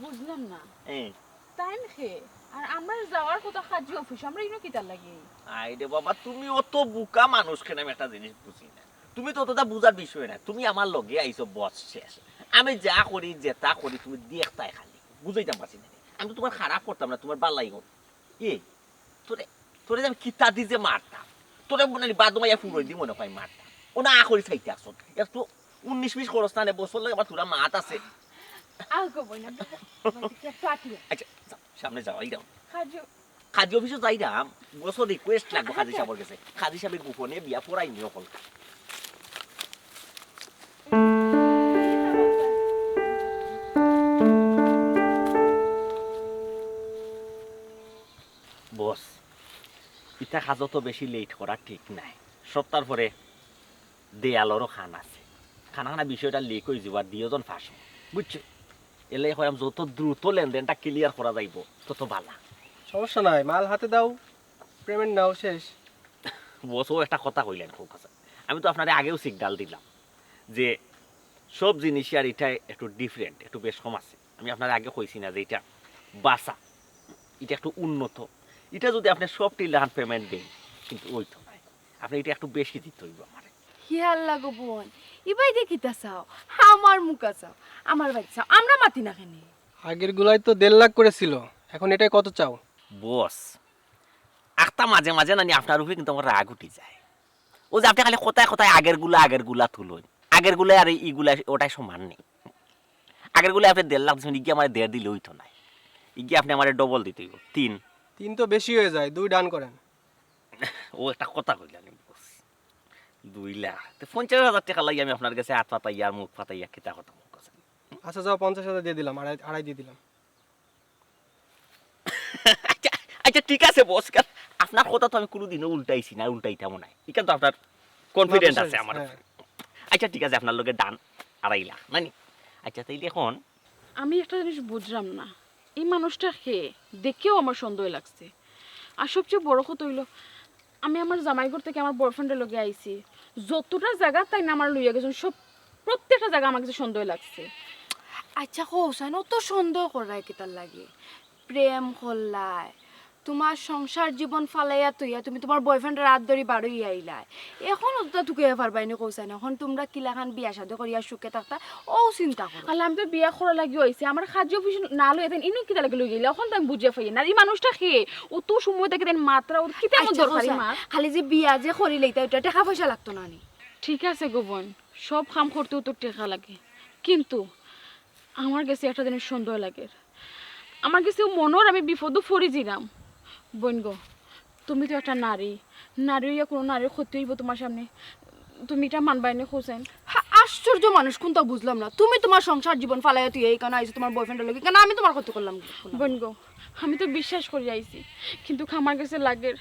বুঝলাম না। এই। তাইন কে? আর আমরার যাওয়ার কথা কাজী অফিস, আমরা ইনো কিতার লাগি? আইরে বাবা, তুমি অত বুকা মানুষ কেনে, আমি একটা জিনিস বুঝি না। তুমি তো অতটা বুঝার বিষয় না। তুমি আমার লগে আইছো, বস শেষ। আমি যা করি, যেতা করি, তুমি দেখতায় খালি। বুঝাইতাম পারছি না। আমি তো তুমার খারাপ করতাম না, তুমার বালাই করি। এ, তোরে, তোরে যে আমি কিতা দি যে মারতাম। তোরে মনে হয় বাদ মাইয়া ফুরই দি মনে হয় মারতাম। ও না করি চাইতে আসো। একটু উনিশ বিশ খরচ না নে, বসর লগে আবার তোরা মাত আছে। আহ, গো বইন, আমি একটু আটি। আচ্ছা, যাও, সামনে যাও, এই যাও। কাজী কাজী অফিসো যাইরাম, বস রিকোয়েস্ট লাগবো কাজী সাবর গেছে। কাজী সাবে গোপনে বিয়া পড়াই নি অকল। বস, ইতা কাজো তো বেশি লেট করা ঠিক নায়। সপ্তার পরে দেয়ালরও খান আছে। খানা খানা বিষয়টা লিক অই যাইবো, আর দুইজন ফাঁস অইবো। বুঝছো? এলে কইরাম যত দ্রুত লেনদেনটা ক্লিয়ার করা যাইবো, তত বালা। সমস্যা নাই, মাল হাতে দাও, পেমেন্ট নাও, শেষ। বস, ও একটা কথা কইলেন খুব কথা। আমি তো আপনারে আগেও সিগন্যাল দিলাম যে সব জিনিসই আর ইটা একটু ডিফারেন্ট, একটু বেশ কম আছে। আমি আপনারে আগে কইছি না যে ইটা বাসা, ইটা একটু উন্নত। ইটা যদি আপনি সব টিল লাখান পেমেন্ট দেন, কিন্তু ওই তো নাই। আপনি ইটা একটু বেশি দিতে অইবো আমারে। হে আল্লাহ গো বইন, ইবায় দে কিতা চাও? আমার মুখা চাও, আমার বাড়ি চাও, আমরা মাতি না কেনে? আগের গুলাই তো দেড় লাখ করে ছিল, এখন এটায় কত চাও? বস, আখতা মাঝে মাঝে নানি আপনার উপরে কিন্তু আমার রাগ উঠি যায়। ও যে আপনি খালি কথায় কথায় আগের গুলা, আগের গুলা তুলইন, আগের গুলা আর ইগুলা ওটায় সমান নি। আগের গুলা আপনি দেড় লাখ দিছেন, ইগিয়ে আমারে দেড় দিলে অইতো নায়, ইগিয়ে আপনি আমারে ডবল দিতে অইবো, তিন। তিন তো বেশি হয়ে যায়, দুই ডান করেন। ও একটা কথা কইলা নি বস, দুই লাখ, তো পঞ্চাশ হাজার টেকা লাগি আমি আপনার গেছে আত পাতাইয়া আর মুখ পাতাইয়া কিতা কথা মুখ আছে। আচ্ছা যাও, পঞ্চাশ হাজার দিয়ে দিলাম, আড়াই, আড়াই দিয়ে দিলাম। আচ্ছা, আচ্ছা, ঠিক আছে বস, কারণ আপনার কথা তো আমি কোনোদিনও উল্টাইছি না, উল্টাইতামও নায়। ইখান তো আপনার কনফিডেন্ট আছে আমার উপরে। আচ্ছা, ঠিক আছে, আপনার লগে ডান আড়াই লাখ, নানি? আচ্ছা, তাইলে এখন আমি একটা জিনিস বুঝলাম না, এই মানুষটা কে? দেখেও আমার সন্দেহ লাগছে। আর সবচেয়ে বড় কথা অইলো, আমি আমার জামাই ঘর থাকি আমার বয়ফ্রেন্ডর লগে আইছি, যতটা জাগা তাইন আমারে লইয়া গেছইন, সব, প্রত্যেকটা জাগা আমার কাছে সন্দেহ লাগছে। আচ্ছা, কও চাইন, অত সন্দেহ কররায় কিতার লাগি? প্রেম করলায়, তুমার সংসার জীবন ফালাইয়া থইয়া তুমি তুমার বয়ফ্রেন্ডর আত ধরি বারইয়া আইলায়, এখন অতটা তুকাইয়া পারবায় নি কও চাইন? এখন তুমরা কিলাখান বিয়া শাদী করিয়া সুখে থাকতায়, অউ চিন্তা করো। আল্লাহ, আমি তো বিয়া করার লাগিউ আইছি, আমারে কাজী অফিসো না লইয়া তাইন ইনো কিতার লাগি লইয়া আইলা, এখন তো আমি বুঝিয়া পাই না, ই মানুষটা কে? অত সময় থাকি তাইন মাতরা, অর কিতা এমন আচ্ছা, দরকার ই কও চাইন, মাত? খালি যে বিয়া যে করিলাইতা, ওটা টেকা পয়সা লাগতো না নি? ঠিক আছে গো বইন, সব কাম করতেউ তো টেকা লাগে, কিন্তু আমার গেছে একটা জিনিস সন্দেহ লাগের। আমার গেছে মনো অর আমি বিপদো পড়ি যিরাম। বইন গো, তুমি তো একটা নারী, নারী অইয়া কোনো নারীর ক্ষতি অইবো তুমার সামনে? তুমি ইটা মানবায় নি কও চাইন? হা, আশ্চর্য মানুষ, কুনতা বুঝলাম না। তুমি তুমার সংসার জীবন ফালাইয়া থুইয়া ইখানো আইছো তুমার বয়ফ্রেন্ডর লগে, কেনে আমি তুমার ক্ষতি করলাম? বইন গো, আমি তো বিশ্বাস করি আইছি, কিন্তু আমার গেছে লাগের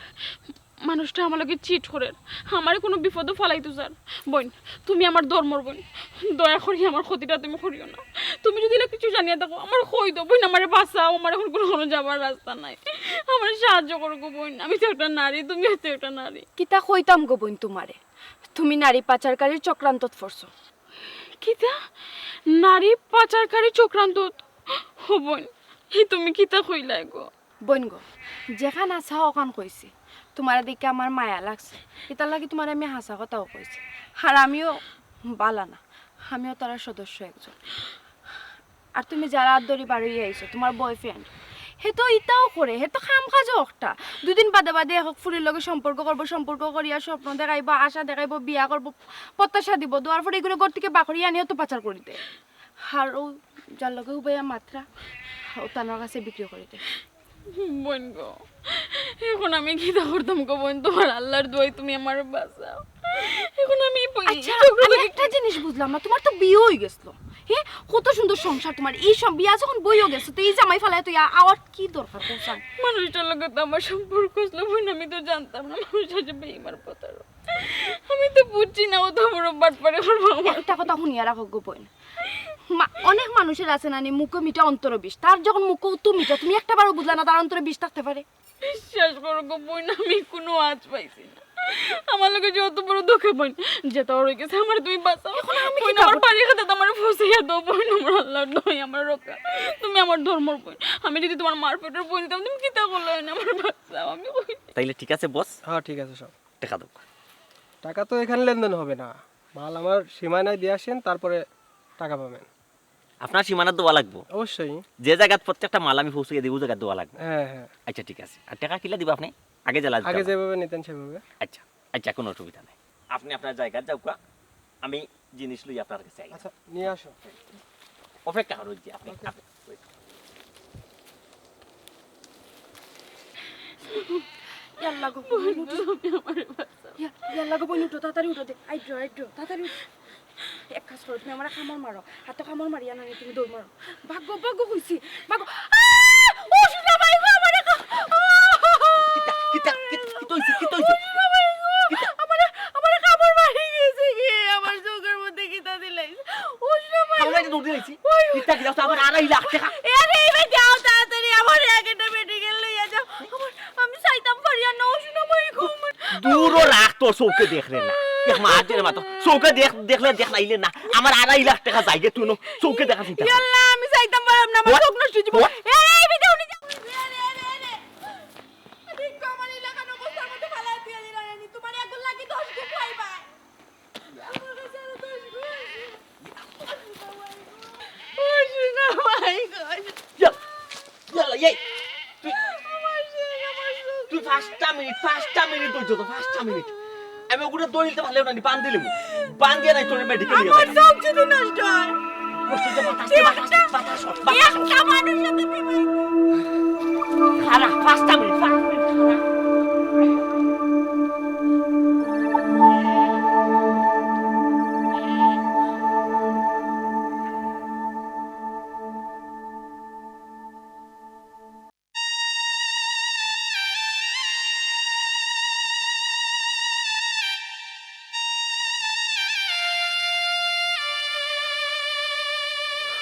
মানুষটা আমার লগে চিট করের, আমারে কোনো বিপদো ফালাইতো চার। বইন, তুমি আমার ধর্মর বইন, দয়া করি আমার ক্ষতিটা তুমি করিও না। তুমি যদি ইলা কিছু জানিয়া থাকো, আমারে কই দেও বইন, আমারে বাঁচাও, আমার এখন কোনো, কোনো যাবার রাস্তা নাই, আমারে সাহায্য করো গো বইন, আমি তো একটা নারী, তুমিও তো একটা নারী। কিতা কইতাম গো বইন তুমারে, তুমি নারী পাচারকারীর চক্রান্তত পড়ছো। কিতা? নারী পাচারকারী চক্রান্তত? ও বইন, ই তুমি কিতা কইলায় গো? বইন গো, যেখান হাছা অখান কইছি। তুমারে দেখিয়া আমার মায়া লাগছে, ইতার লাগি তুমারে আমি হাছা কথাউ কইছি। আর আমিও বালা না, আমিও তারার সদস্য একজন। আর তুমি যার আত ধরি বারইয়া আইছো, তুমার বয়ফ্রেন্ড, হে তো ইতাও করে, হে তো কাম কাজও একটা। দুদিন বাদে বাদে এক ফুরির লগে সম্পর্ক করবো, সম্পর্ক করিয়া স্বপ্ন দেখাইবো, আশা দেখাইবো, বিয়া করবো, প্রত্যাশা দিবো, দেওয়ার পরে এগুরে ঘর থাকি বার করিয়া আনিয়া তো পাচার করি দে। আর ও যার লগে উবাইয়া মাতরা, ও তানর কাছে বিক্রি করি দে। বইন গো, এখন আমি কিতা করতাম গো বইন? তুমার আল্লার দোয়াই, তুমি আমারে বাঁচাও। এখন আমি প-, আচ্ছা, আমি একটা জিনিস বুঝলাম না, তুমার তো বিয়া অই গেছলো, হে, কত সুন্দর সংসার তুমার, এই সব বিয়া যখন বইয়া গেছে, তো এই জামাই ফালাইয়া তুই আ-, আওয়ার কি দরকার, কও চাইন? মানুষটার লগে তো আমার সম্পর্ক ছিল, বইন, আমি তো জানতাম না মানুষটা যে বেঈমান প্রতারক। আমি তো বুঝছি না, অত বড় বাটপারি করবো আমার। একটা কথা হুনিয়া রাখো গো বইন, মা-, অনেক মানুষের আছে না নি, মুখে মিঠা অন্তরে বিষ। তার যখন মুখে তো মিঠা, তুমি একটা বারও বুঝলা না তার অন্তরে বিষ থাকতে পারে? বিশ্বাস করো গো বইন, আমি কোনো আজ পাইছি না। আমার লগে যে অত বড় ধোঁকা বইন, যেটা অই গেছে, আমারে তুমি বাঁচাও। এখন আমি বইন, কিতা আমার করতাম? বাড়ি খাতে আমারে ফসাইয়া দাও বইন, আমার আল্লার দোয়াই, আমারে রক্ষা। তুমি আমার ধর্মর বইন, আমি যদি তুমার মার পেটর বইন দিতাম, তুমি কিতা করলে না? আমারে বাঁচাও, আমি কই। তাইলে ঠিক আছে বস, হ্যাঁ, ঠিক আছে, সব। টাকা দাও। টাকা তো এখানে লেনদেন হবে না, মাল আমার সীমানায় দিয়ে আসেন, তারপরে টাকা পাবেন। আপনার সীমানা দেওয়া লাগবো? অবশ্যই। যে জায়গাত প্রত্যেকটা মাল আমি পৌঁছে দিব, ওই জায়গাত দেওয়া লাগবো। হ্যাঁ, হ্যাঁ। আচ্ছা, ঠিক আছে। আর টাকা কিলা দিব আপনি? আগে জেলা দিতে আগে হবে। যেভাবে নিতেন সেভাবে। আচ্ছা, আচ্ছা, কোনো অসুবিধা নাই। আপনি আপনার জায়গাত যাউক্কা, আমি জিনিস লই আপনার কাছে আইলাম। আচ্ছা, নিয়ে আসো। অপেক্ষা করো, জি, আপনি, OK। আপনি। ইয়াল্লা গো, বইন, উঠো। তুমি আমারে বাঁচাও। ইয়া, ইয়াল্লা গো, বইন, উঠো, তাড়াতাড়ি উঠো দে। আইড্রো, আইড্রো, তাড়াতাড়ি উঠো। এক কাজ করো, তুমি আমারে কামড় মারো। হাতো কামড় মারিয়া না, তুমি দৌড় মারো। ভাগো, ভাগো কইছি। ভাগো। আহ! ও সোনা ভাই গো, আমারে কা-, আহ! কিতা, কিতা, কিতা, কিতা অইছে, কিতা অইছে? ও সোনা ভাই গো, কিতা? আমারে, আমারে কামড় মারি গেছে গি, আমার চোখের মধ্যে কিতা দিলাইছে। ও সোনা ভাই। কামড় মারি দৌড় দিলাইছি? ওই, ওই। কিতা, কিতা, তো আমার আড়াই লাখ টাকা। এ আরে, এই ভাই, যাও তাড়াতাড়ি, আমার এক একটা মেডিকেল লইয়া যাও। আমার, আমি চাইতাম পারি আর না, ও সোনা ভাই গো, আমার। দূরও রাখ, তোর চোখে দেখলে না। এক মাত দিলে মাত্র। চোখে দেখ, দেখলে দেখ, নাইলে না। আমার আড়াই লাখ টাকা যাইগে, তুই নো, চোখে দেখা চিন্তা কর। ইয়াল্লা, আমি চাইতাম পারলাম না, আমার What? চোখ নষ্ট হয়ে যাবো। What? এ, এই video উনি যা-, এ, এ, এ, এ, এ। দেখো, আমার এই লাখান অবস্থার মধ্যে ফালাই দিয়ে দিলা, রানী। তোমার এখন লাগে দশ গো পাইবা। আমার কাছে আরো দশ গো আছে। ও সোনা ভাই গো। ইয়া, ইয়াল্লা, এই, তুই, আমার সোনা, আমার সোনা। তুই পাঁচটা মিনিট, পাঁচটা মিনিট ধৈর্য ধর, পাঁচটা মিনিট। আমি ওগুলো দড়িতে ভালো না, বান দিলে মু। বান দিয়ে নাই তোর মেডিকেল নিয়ে আমার যাবে। সব কিছু নষ্ট হয়। কষ্ট হচ্ছে, বাতাস দে, বাতাস দে, বাতাস, বাতাস। একটা মানুষ সাথে বিবাহ। খারাপ, পাঁচটা মিনিট, পাঁচ মিনিট, খারাপ।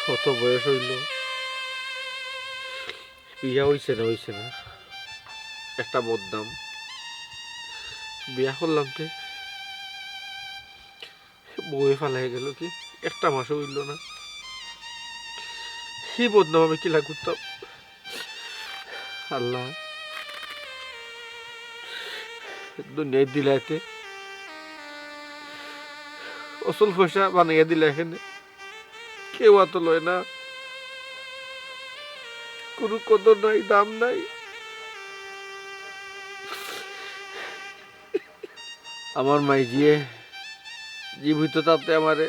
কত বয়স হইল, বিয়া হইছে না, হইছে না, একটা বদনাম। বিয়া করলাম তে বউয়ে ফালাই গেল কি, একটা মাসও হইল না। কি বদনাম আমি কিলা করতাম? আল্লাহ, দুনিয়ায় দিলাইতে অচল পয়সা বানাইয়া দিলা এখানে, কেউ অত লয় না, কোনো কদর নাই, দাম নাই। আমার মাইজিয়ে জীবিত থাকতে আমারে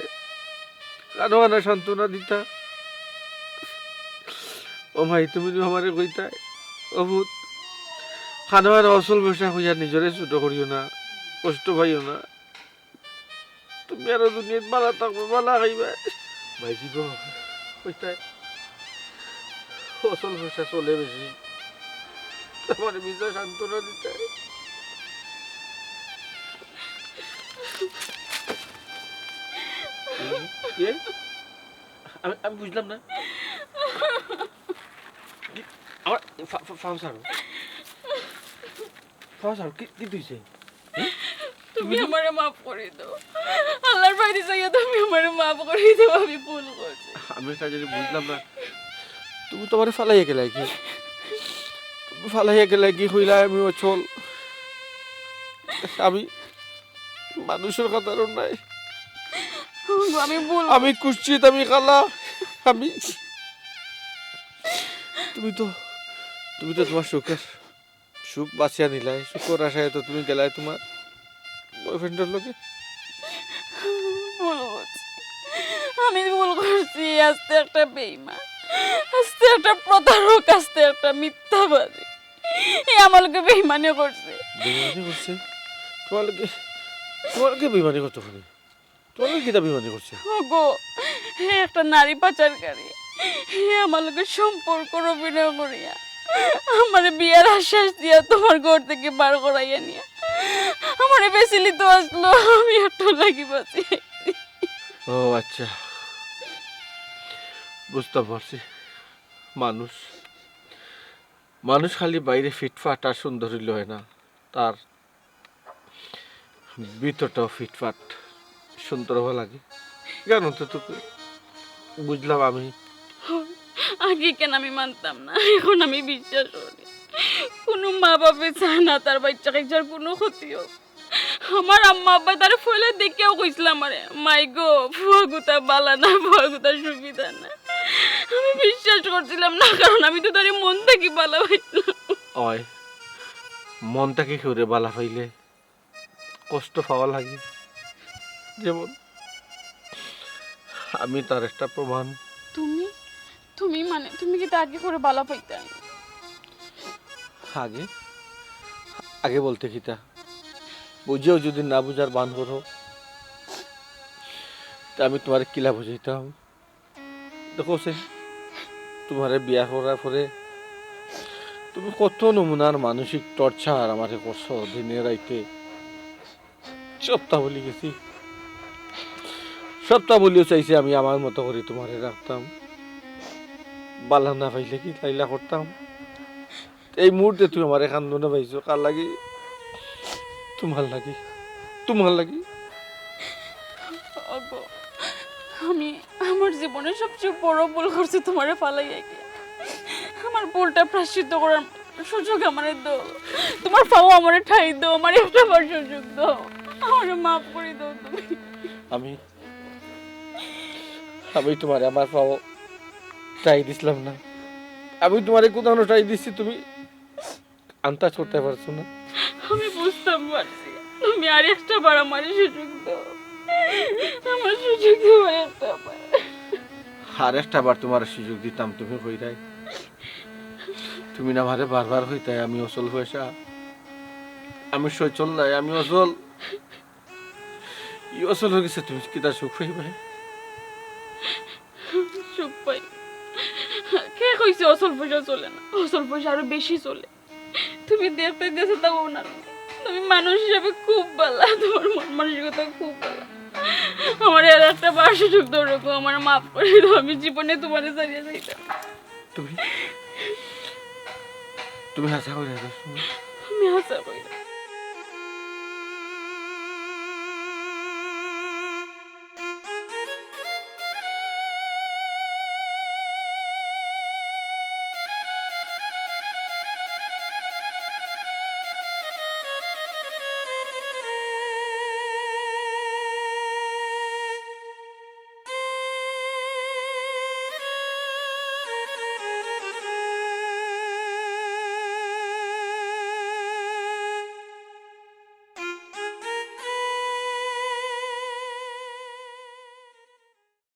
কানো কানো সান্ত্বনা দিতা। ও মাই, তুমি তো আমারে কইতায়, ও পুত, কানো কানো অচল পয়সা কইয়া নিজরে ছোট করিও না, কষ্ট পাইও না। তুমি আরো দুনিয়াত ভালা থাকবে, ভালা খাইবা। মাইজি গো, কইতায়, অচল পয়সা চলে বেশি। আমারে মিছা সান্ত্বনা দিতায়। এ? আমি, আমি বুঝলাম না। কি? আমার ফা-, ফা-, ফাও ছাড়ো। ফাও ছাড়ো, কি, কি তুইছে? তুমি আমারে মাফ করি দাও। আল্লাহর বাড়ি যাইয়া তুমি আমারে মাফ করি দাও, আমি ভুল করছি। আমি একটা জিনিস বুঝলাম না, তুমি তো আমারে ফালাইয়া গেলায় কি? তুমি ফালাইয়া গেলায় কি কইলা আমি অচল? আমি মানুষের কাতারও নাই। আমি ভুল আমি কুচ্ছিত, আমি কালা, আমি তুমি তো, তুমি তো তোমার সুখের সুখ বাছিয়া নিলায়, সুখর আশায় তো তুমি গেলায় তোমার বয়ফ্রেন্ডর লগে। ভুল করছি, আমি ভুল করছি। আস্তে একটা বেইমান, আস্তে একটা প্রতারক, আস্তে একটা মিথ্যাবাদী। এ আমার লগে বেইমানি করছে। বেইমানি করছে? তোমার লগে, তোমার লগে বেইমানি করতো কেনে? তোমার লগে কিতা বেইমানি করছে? ওগো, হে একটা নারী পাচারকারী। হে আমার লগে সম্পর্কর অভিনয় করিয়া আমারে বিয়ার আশ্বাস দিয়া তোমার ঘর থাকি বার করাইয়া নিয়া আমারে বেচিলিতো আসলো, আমি একটু লাগি বাঁচি। ও আচ্ছা, বুঝতাম পারছি। মানুষ, মানুষ খালি বাইরে ফিটফাট আর সুন্দর অইলে অয় না, তার ভিতরটাও ফিটফাট, সুন্দর অওয়া লাগে। জানো তো তোকে বুঝলাম আমি। আগে কেন আমি মানতাম না, এখন আমি বিশ্বাস করি। কোনো মা বাপে চায় না তার বাচ্চা কাচ্চার কোনো ক্ষতি হোক। আমার আম্মা আব্বায় তারে ফইলা দেখিয়াও কইছলা আমারে, "মাই গো, ফুয়া গুতা বালা না, ফুয়া গুতা সুবিধা না।" আমি বিশ্বাস করছিলাম না, কারণ আমি তো তারে মন থাকি বালা পাইছিলাম। অয়, মন থাকি কেউরে বালা পাইলে কষ্ট পাওয়া লাগে। যেমন আমি তার একটা প্রমাণ। তুমি, তুমি মানে, তুমি কিতা আগে করে বালা পাইতায়? আগে? আগে বলতে কিতা? বুঝিয়াও যদি না বুঝার ভান করো, তে আমি তোমারে কিলা বুঝাইতাম? দেখো সে, তোমারে বিয়া করার পরে তুমি কত নমুনার মানসিক টর্চার আমারে করছো দিনে রাইতে। সবতা ভুলি গেছি, সবতা ভুলিও চাইছি আমি আমার মতো করি তোমারে রাখতাম। বালা না পাইলে কিতা ইলা করতাম? এই মুহূর্তে তুমি আমারে কান্দনে পাইছো, কার লাগি? তোমার লাগি, তোমার লাগি। ওগো, আমি আমার জীবনে সবচেয়ে বড় ভুল করছি তোমারে ফালাইয়া গিয়া। আমার ভুলটা প্রায়শ্চিত্ত করার সুযোগ আমারে দাও। তোমার পাও আমারে ঠাই দাও, আমারে একটা বার সুযোগ দাও। আমারে মাফ করি দাও তুমি। আমি, আমি তোমারে আমার পাও ঠাই দিছিলাম না। আমি তোমারে কোথাও ঠাই দিছি, তুমি আন্দাজ করতে পারছো না। আমি বুঝতাম পারছি, তুমি আর একটা বার আমারে সুযোগ দাও, আমার সুযোগ দাও আর একটা বার। আর একটা বার তোমারে সুযোগ দিতাম, তুমি কইরায়। তুমি না আমারে বারবার কইতায় আমি অচল পয়সা, আমি সচল নায়, আমি অচল। ই অচল অইগেছে, তুমি কিতা সুখ পাইবায়? সুখ পাই? কে কইছে অচল পয়সা চলে না? অচল পয়সা আরো বেশি চলে। তুমি দেখতে গেছো তাও না, তুমি মানুষ হিসাবে খুব বালা, তোমার মন মানসিকতা খুব বালা। আমারে আর একটা বার সুযোগ দাও রে গো, আমারে মাফ করি দাও, আমি জীবনে তোমারে ছাড়িয়া যাইতাম না। তুমি, তুমি হাছা কইরায়? আমি হাছা কইরায়।